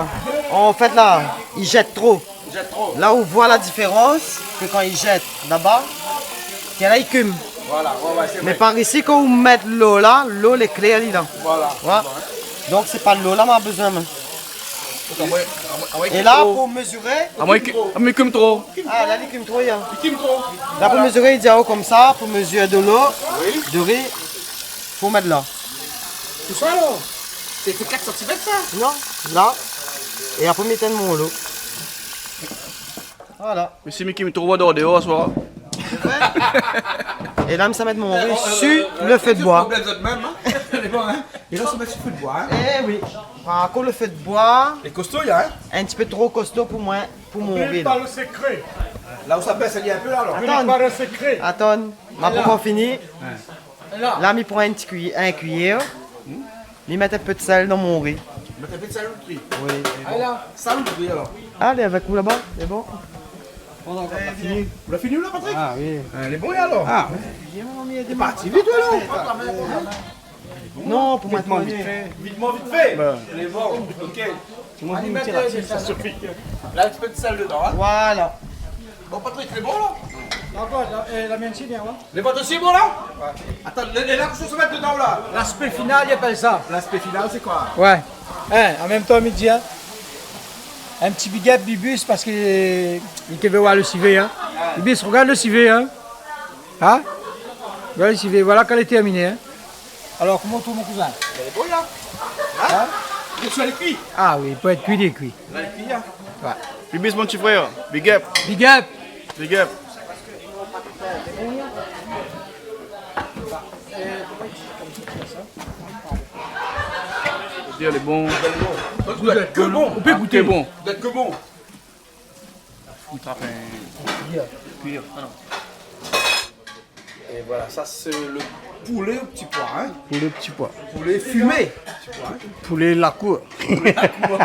an fèt, la, li zèt tro. Li zèt tro. La, ou voi la diférans ke kan li zèt laba, ke la, li kim. Voilà, ouais, ouais, sé vré. Mé par isi, kan ou mèt lo la, lo lé klèr, li, la. Voilà. Ouais. Donk, sé pa lo la ma bezoin, moin. Donk, amoin, amoin, amoin, é la, pou meziré, amoin, amoin, li kim tro. Ah, la, li kim tro, ya. Li kim tro. La, pou meziré, i di aou konmsa, pou mezir dolo, oui, dori, fo mèt la. Tousa, la ? Sé, sé kat santimèt, sa ? Non, la. É apré, mi tinn mon lo. Voilà. Mé si mi kim tro, ou va dor déor aswar. É la, mi sa mèt mon ri su lo fé d'boi. Problèm zot mèm, in. Lé bon, in. É la, sa mèt su fé d'boi, in. Eh oui. Par kont, lo fé d'boi, lé kosto, ya, in. In ti pé tro kosto pou moin, pou mon ri, la. Oubli pa lo sekré. La ou sa bès ali in pé, la, alor. Atann. Oubli pa lo sekré. Atann, ma pankor fini. Ouais. La, mi pran in ti kui-, in kuiyèr. Mi mèt in pé d'sèl dan mon ri. Mèt in pé d'sèl dan lo ri. Oui. Sèl dan lo ri, alor. Alé, avèk ou laba, lé bon. Ou la fini ? Ou la fini, la, Patrick ? Ah oui. Ah, lé bon, alor. Ah. Lé parti vit, alor. Non, pou moin, vitman, vit fé. Vitman, vit fé. Bin. Lé bon, OK. Alé, mèt, euh, sa sifi. La, in ti pé d'sèl dedan, in. Voilà. Bon, Patrick, lé bon, la ? Dakor, la, euh, la mienne, sé bien, ouais. Lé bon osi, bon, la ? Ouais. Atann, lé, lé la, kosa ou sa mèt dedan, la ? L'aspect final, i apèl sa. L'aspect final, sé koi ? Ouais. In, an mèm tan, mi di, in, in ti big up Bibus, parske li ké vé oir lo sivé, in. Bibus, rogard lo sivé, in. In ? Rogard lo sivé, voilà, kan lé terminé, in. Alor, koman i trouv, mon kouzin ? Lé bon, la. Hin ? Li lé kui. Ah oui, pou èt kui, lé kui. La, lé kui, hin. Ouais. Bibis, mon ti frèr. Big up. Big up. Big up. Lé bon. Lé bon. Ou pé gouté. Lé bon. Lé bon. On tape un cuillère. Cuillère, pardon. Et voilà, ça c'est le poulet au petit pois, hein. Poulet au petit pois. Poulet fumé. Petit pois, hein. Poulet la kour. Poulet la kour.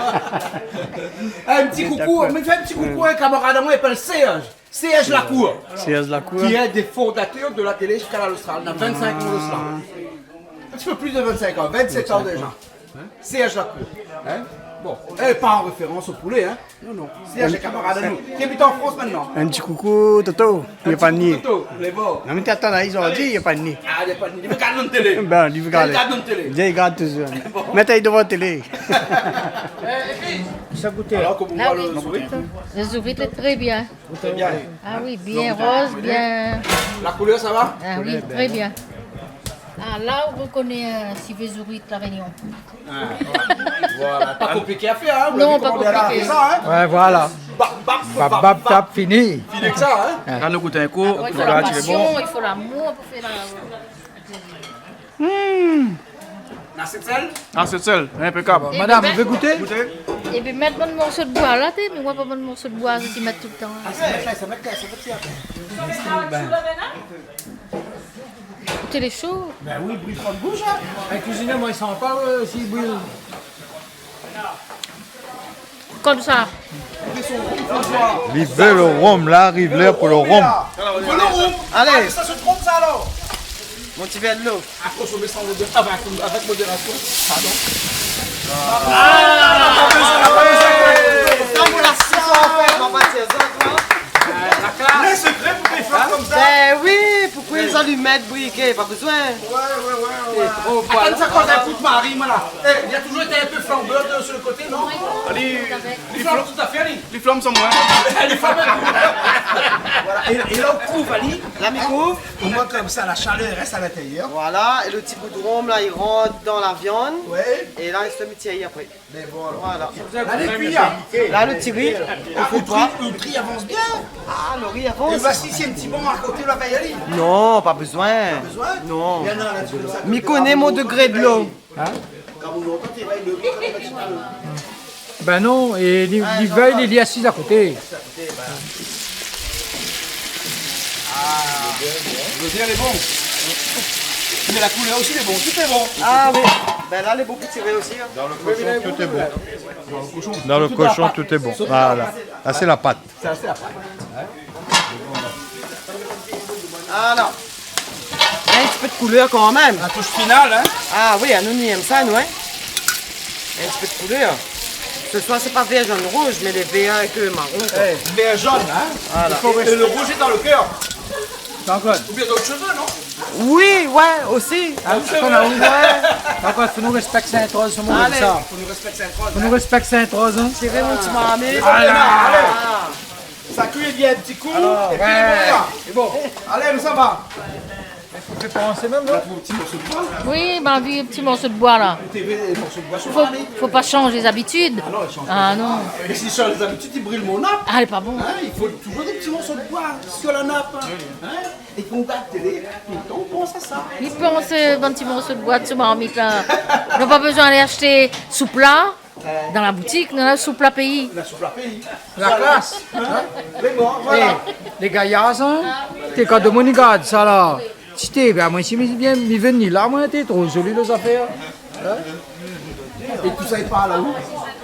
Ah, un petit coucou, on fait un petit coucou à un camarade à moi, il s'appelle Serge. Serge Lacour. Serge Lacour. Qui est un des fondateurs de la télé Kanal Austral. Il a vingt-cinq ans de cela. Un petit peu plus de vingt-cinq ans, vingt-sept ans déjà. Serge Lacour. Hein ? Bon, eh, pas en référence au poulet, hein ? Non, non. Serge, un camarade à nous, qui habite en France maintenant. Un ti koukou, Toto. Li la pa ni. Toto, lé bon. Non, mé atann, la, li la di, li la pa ni. Ah, li la pa ni. Li gard la télé. Ben, li gard. Li gard la télé. Li gard touzour. Bon. Mèt ali dovan la télé. Sa gout. Alors, comment on voit le sourit ? Le sourit est très bien. Très bien. Ah oui, bien rose, bien. La couleur, ça va ? Ah oui, très bien. Ah, là, on reconnaît, euh, si vous ouvrez La Réunion. Ah, voilà. Pas compliqué à faire, hein ? Non, pas compliqué. Vous l'avez commandé à la maison, hein ? Ouais, voilà. Bap, bap, bap, bap, bap, bap, fini. Fini que ça, hein ? Là, nou gout in kou. Ah, il faut la passion, il faut l'amour pour faire la... Hmm. Assez de sel ? Assez de sel, impeccable. Madame, vous voulez goûter ? Goûter. Et puis, mèt bann morso d'boi la, té, mé moin pa bann morso d'boi, sa i mèt toultan. Ah, sa mèt la, sa mèt la, sa mèt la. Té lé sho. Ben oui, bril pa d'boush, hein. Eh, kuizinèr, moin, i san pa, euh, si i bril. Konmsa. Li vé lo rom, la, ariv lèr pou lo rom. Alé. Sa sé tro sa, alor. Mon ti vèr dolo. Atansion, mé san modér-, ah, avèk, avèk modérasion. Pardon. Ah, la klas. Lé sekré pou fé flan konmsa. Ben oui, pou Kosa, lé zalimèt, brikèt, pa bezoin. Ouais, ouais, ouais, ouais. Atann, sa koz in kou d'mari, moin la. Eh, li la touzour été in pé flanbèr de, sur le côté, non ? Li flanb tout à fait, li. Li flanb san moin. Li flanb in kou. Voilà. Et, et là, on couvre, Ali. La, mi kouv. Au moins, comme ça, la chaleur reste à l'intérieur. Voilà. Et le ti goudron, là, il rentre dans la viande. Ouais. Et là, il se met après. Mé bon, alor. Voilà. La, lé kui, hein. La, le ti ri, on fait quoi ? Le tri, le tri avans bien. Ah, le ri avans. Et voici, si in ti bon a koté, la va y alé. Non, pa bezoin. Pa bezoin ? Non. Mi koné mon degré dolo. Hein ? Ben non, é li, li vèy, li, li asiz a koté. Ah, l'odeur lé bon. Mé la koulèr osi lé bon, tout lé bon. Ah oui. Ben la, lé bon pou tiré osi, hein. Dans le cochon, tout est bon. Dans le cochon, tout est bon. Voilà. Là, c'est la pâte. Ça, c'est la pâte. Voilà. In ti pé d'koulèr kan mèm. La toush final, hein. Ah oui, anou, nou èm sa, nou, hein. In ti pé d'koulèr. Se soir, sé pa vèr, zone, rouz, mé lé vèr avèk, euh, maron, koi. Eh, vèr, zone, hein. Voilà. Et, et le rouge est dans le cœur. Jean-Claude. Ou bien d'autres cheveux, non ? Oui, ouais, osi. Ah, ouais. Donk, fo nou rèspèk Sint-Roz, sé mon... Alé. Sa. Fo nou rèspèk Sint-Roz, hein. Fo nou rèspèk Sint-Roz, hein. Tiré mon ti marmit. Alé, alé. Ah. Sa kui bien in ti kou, alor, é pi, ouais, lé bon, la. Lé bon. Alé, nou sava. Ou fé pa ansé mèm, non ? Ou la trouv in ti morso d'boi ? Oui, ben, vi in ti morso d'boi, la. Ou té vé in morso d'boi, fo, fo pa shanj lé zabitid. Ah non, i shanj pa. Ah non. É si i shanj lé zabitid, i bril mon nap. Ah, lé pa bon. Hein, i fo touzour dé ti morso d'boi sur la nap. Hein ? É kan ou gard télé, toultan ou pans a sa. Mi pans, euh, bann ti morso d'boi sou marmit, la. Nou la pa bezoin alé ashté sou pla. Dan la boutik, dan la soup la péi. La soup la péi. La klas. Hein ? Mé bon, voilà. Eh, lé gayar, sa, hein ? Té, kan demoun i gard sa la, ti té, ben, moin, si mi vien, mi vien ni la, moin, té tro zoli, lé zafèr. Hein ? É tousa i parl aou ?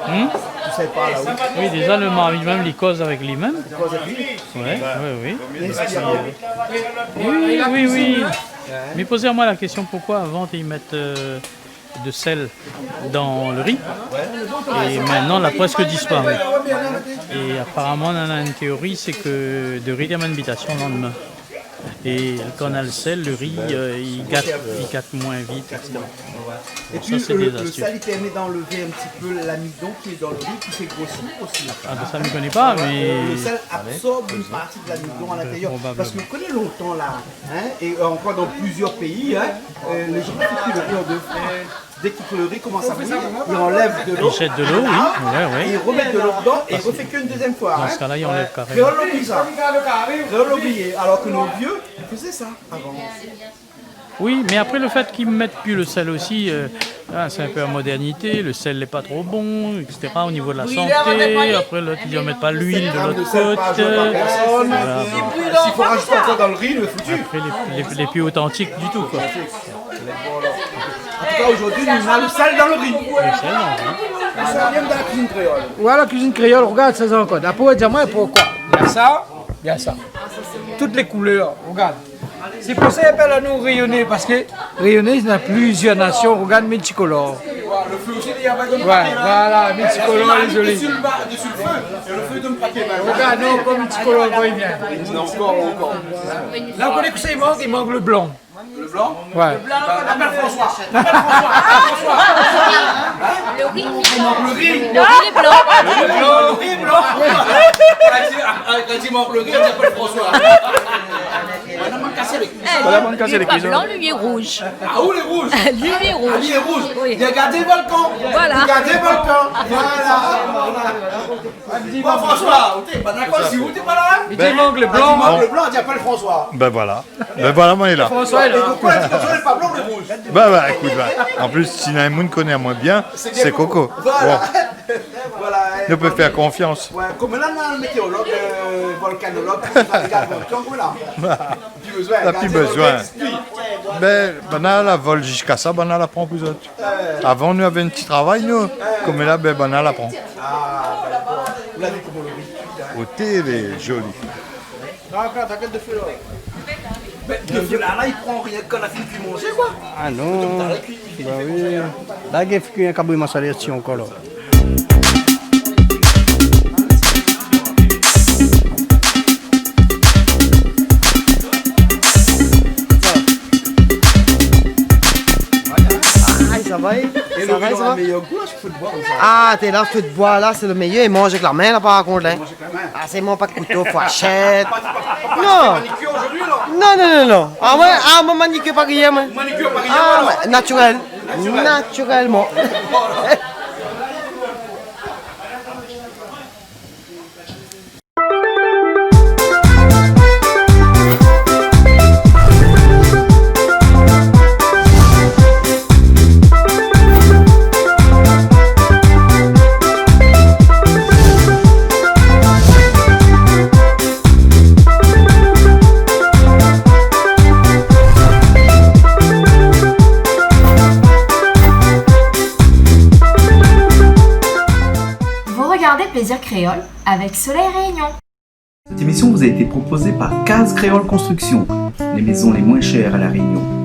Hmm ? Tousa i parl aou ? Oui, déza, le mari mèm, li koz avèk li mèm. Li koz avèk li ? Ouais, ouais, oui. Li inspir aou ? Oui, oui, oui. Mé pozé amoin la késtion, poukoi avan, té, i mèt, euh, de sel dan le ri. É mintnan, la prèsk disparu. É aparaman, nana in téori, sé ke de ri té amenn bitasion le landmin. Et quand on a le sel, le riz, euh, il gâte, il gâte moins vite, et cetera. Et puis, le, le sel, il permet d'enlever un petit peu l'amidon qui est dans le riz, qui fait grossir aussi. Ah, ben ça, je ne connais pas, mais... Le sel absorbe une partie de l'amidon à l'intérieur. Probablement. Parce que vous connaissez longtemps, là, hein, et encore dans plusieurs pays, hein, euh, les gens qui cuisent le riz en deux fois. Dès que le riz commence à bouillir, il enlève de l'eau. Il jette de l'eau, oui. Ouais, ouais. Et il remet de l'eau dedans et il refait cuire une deuxième fois, hein. Dans ce cas-là, il enlève carrément. Créole l'oubli sa. Créole l'oubli. Alors que nos vieux faisaient ça avant. Oui, mais après, le fait qu'ils mettent plus le sel aussi, euh, hein, c'est un peu la modernité, le sel n'est pas trop bon, et cetera, au niveau de la santé. Après, l'autre, ils ne mettent pas l'huile de l'autre côté. Voilà, bon. S'il faut rajouter encore dans le riz, le foutu. Après, les, les, les plus authentiques du tout, quoi. En tout cas, aujourd'hui, nous avons le sel dans le riz. Le sel dans le riz. Ça vient de la cuisine créole. Voilà, cuisine créole, regarde ça encore. Après, dis-moi pourquoi. Il y a ça, il y a ça. Toutes les couleurs, regarde. C'est pour ça qu'ils appellent nous Réunionnais, parce que Réunionnais, il y a plusieurs nations. Regarde multicolore. Ouais, voilà, multicolore, désolé. Regarde, non, pas multicolore, quand il vient. Non, encore, encore. Là, vous connaissez que ça, il manque, il manque le blanc. Le blanc ? Ouais. Appelle François. Appelle François. Appelle François. Le riz. Le riz. Le riz blanc. Le blanc, le riz blanc. Quand il dit, ah, quand il manque le riz, on appelle François. Madame Cassé avec lui. Eh, lui, lui est pas blanc, lui est rouge. Ah, où les rouges ? Lui, il est rouge. Ah, lui est rouge. Oui. Il a gardé le volcan. Voilà. Il a gardé le volcan. Voilà. Bon, François, ou té, ben, d'accord, si ou té pa la, hein ? Il dit, manque le blanc. Il manque le blanc, il appelle François. Ben voilà. Ben voilà, moi, il est là. François est là. Et pourquoi il dit comme ça, il est pas blanc, il est rouge ? Ben, ben, écoute, ben, en plus, si néna moun i koné amoin bien, c'est Coco. Voilà. Bon. Voilà, nou pé fé konfians. Ouais, comme là, on a un météorologue, euh, volcanologue, qui va regarder le volcan, voilà. Pi bezoin, la pi bezoin. Ben, banna la vol ziska sa, banna la pran pou zot. Avan, nou lavé in ti travay, nou. Koméla, ben, banna la pran. Ah, d'accord. Ou la vi koman lo riz kui, hein. Oté, lé zoli. Non, atann, atann, de fé la. Ben, de fé la, la, i pran rienk kan la fine kui manzé, koi. Ah non. Donk, t'as la kui, i fé manzé, hein. Bah oui. La, i fé kui in kabri masalé osi ankor, la. Aïe, sa va, é ? Sa va, sa va ? Et le riz dans la meilleure gouache, feu de bois comme ça. Ah, té la, feu de bois, la, sé lo méyèr. I manz avèk la min, la, par kont, hein. I manz avèk la min. Ah, sé moin, pa de kouto, fourshèt. Non. Manicure aujourd'hui, alors ? Non, non, non, non. Ah, ouais, ah, mon manicure pa griyé, moin. Manicure pa griyé, alors ? Ah, ouais, naturel. Naturel. Naturellement. Vous regardez Plaisir Créole avec Soleil Réunion. Cette émission vous a été proposée par Case Créole Construction, les maisons les moins chères à La Réunion.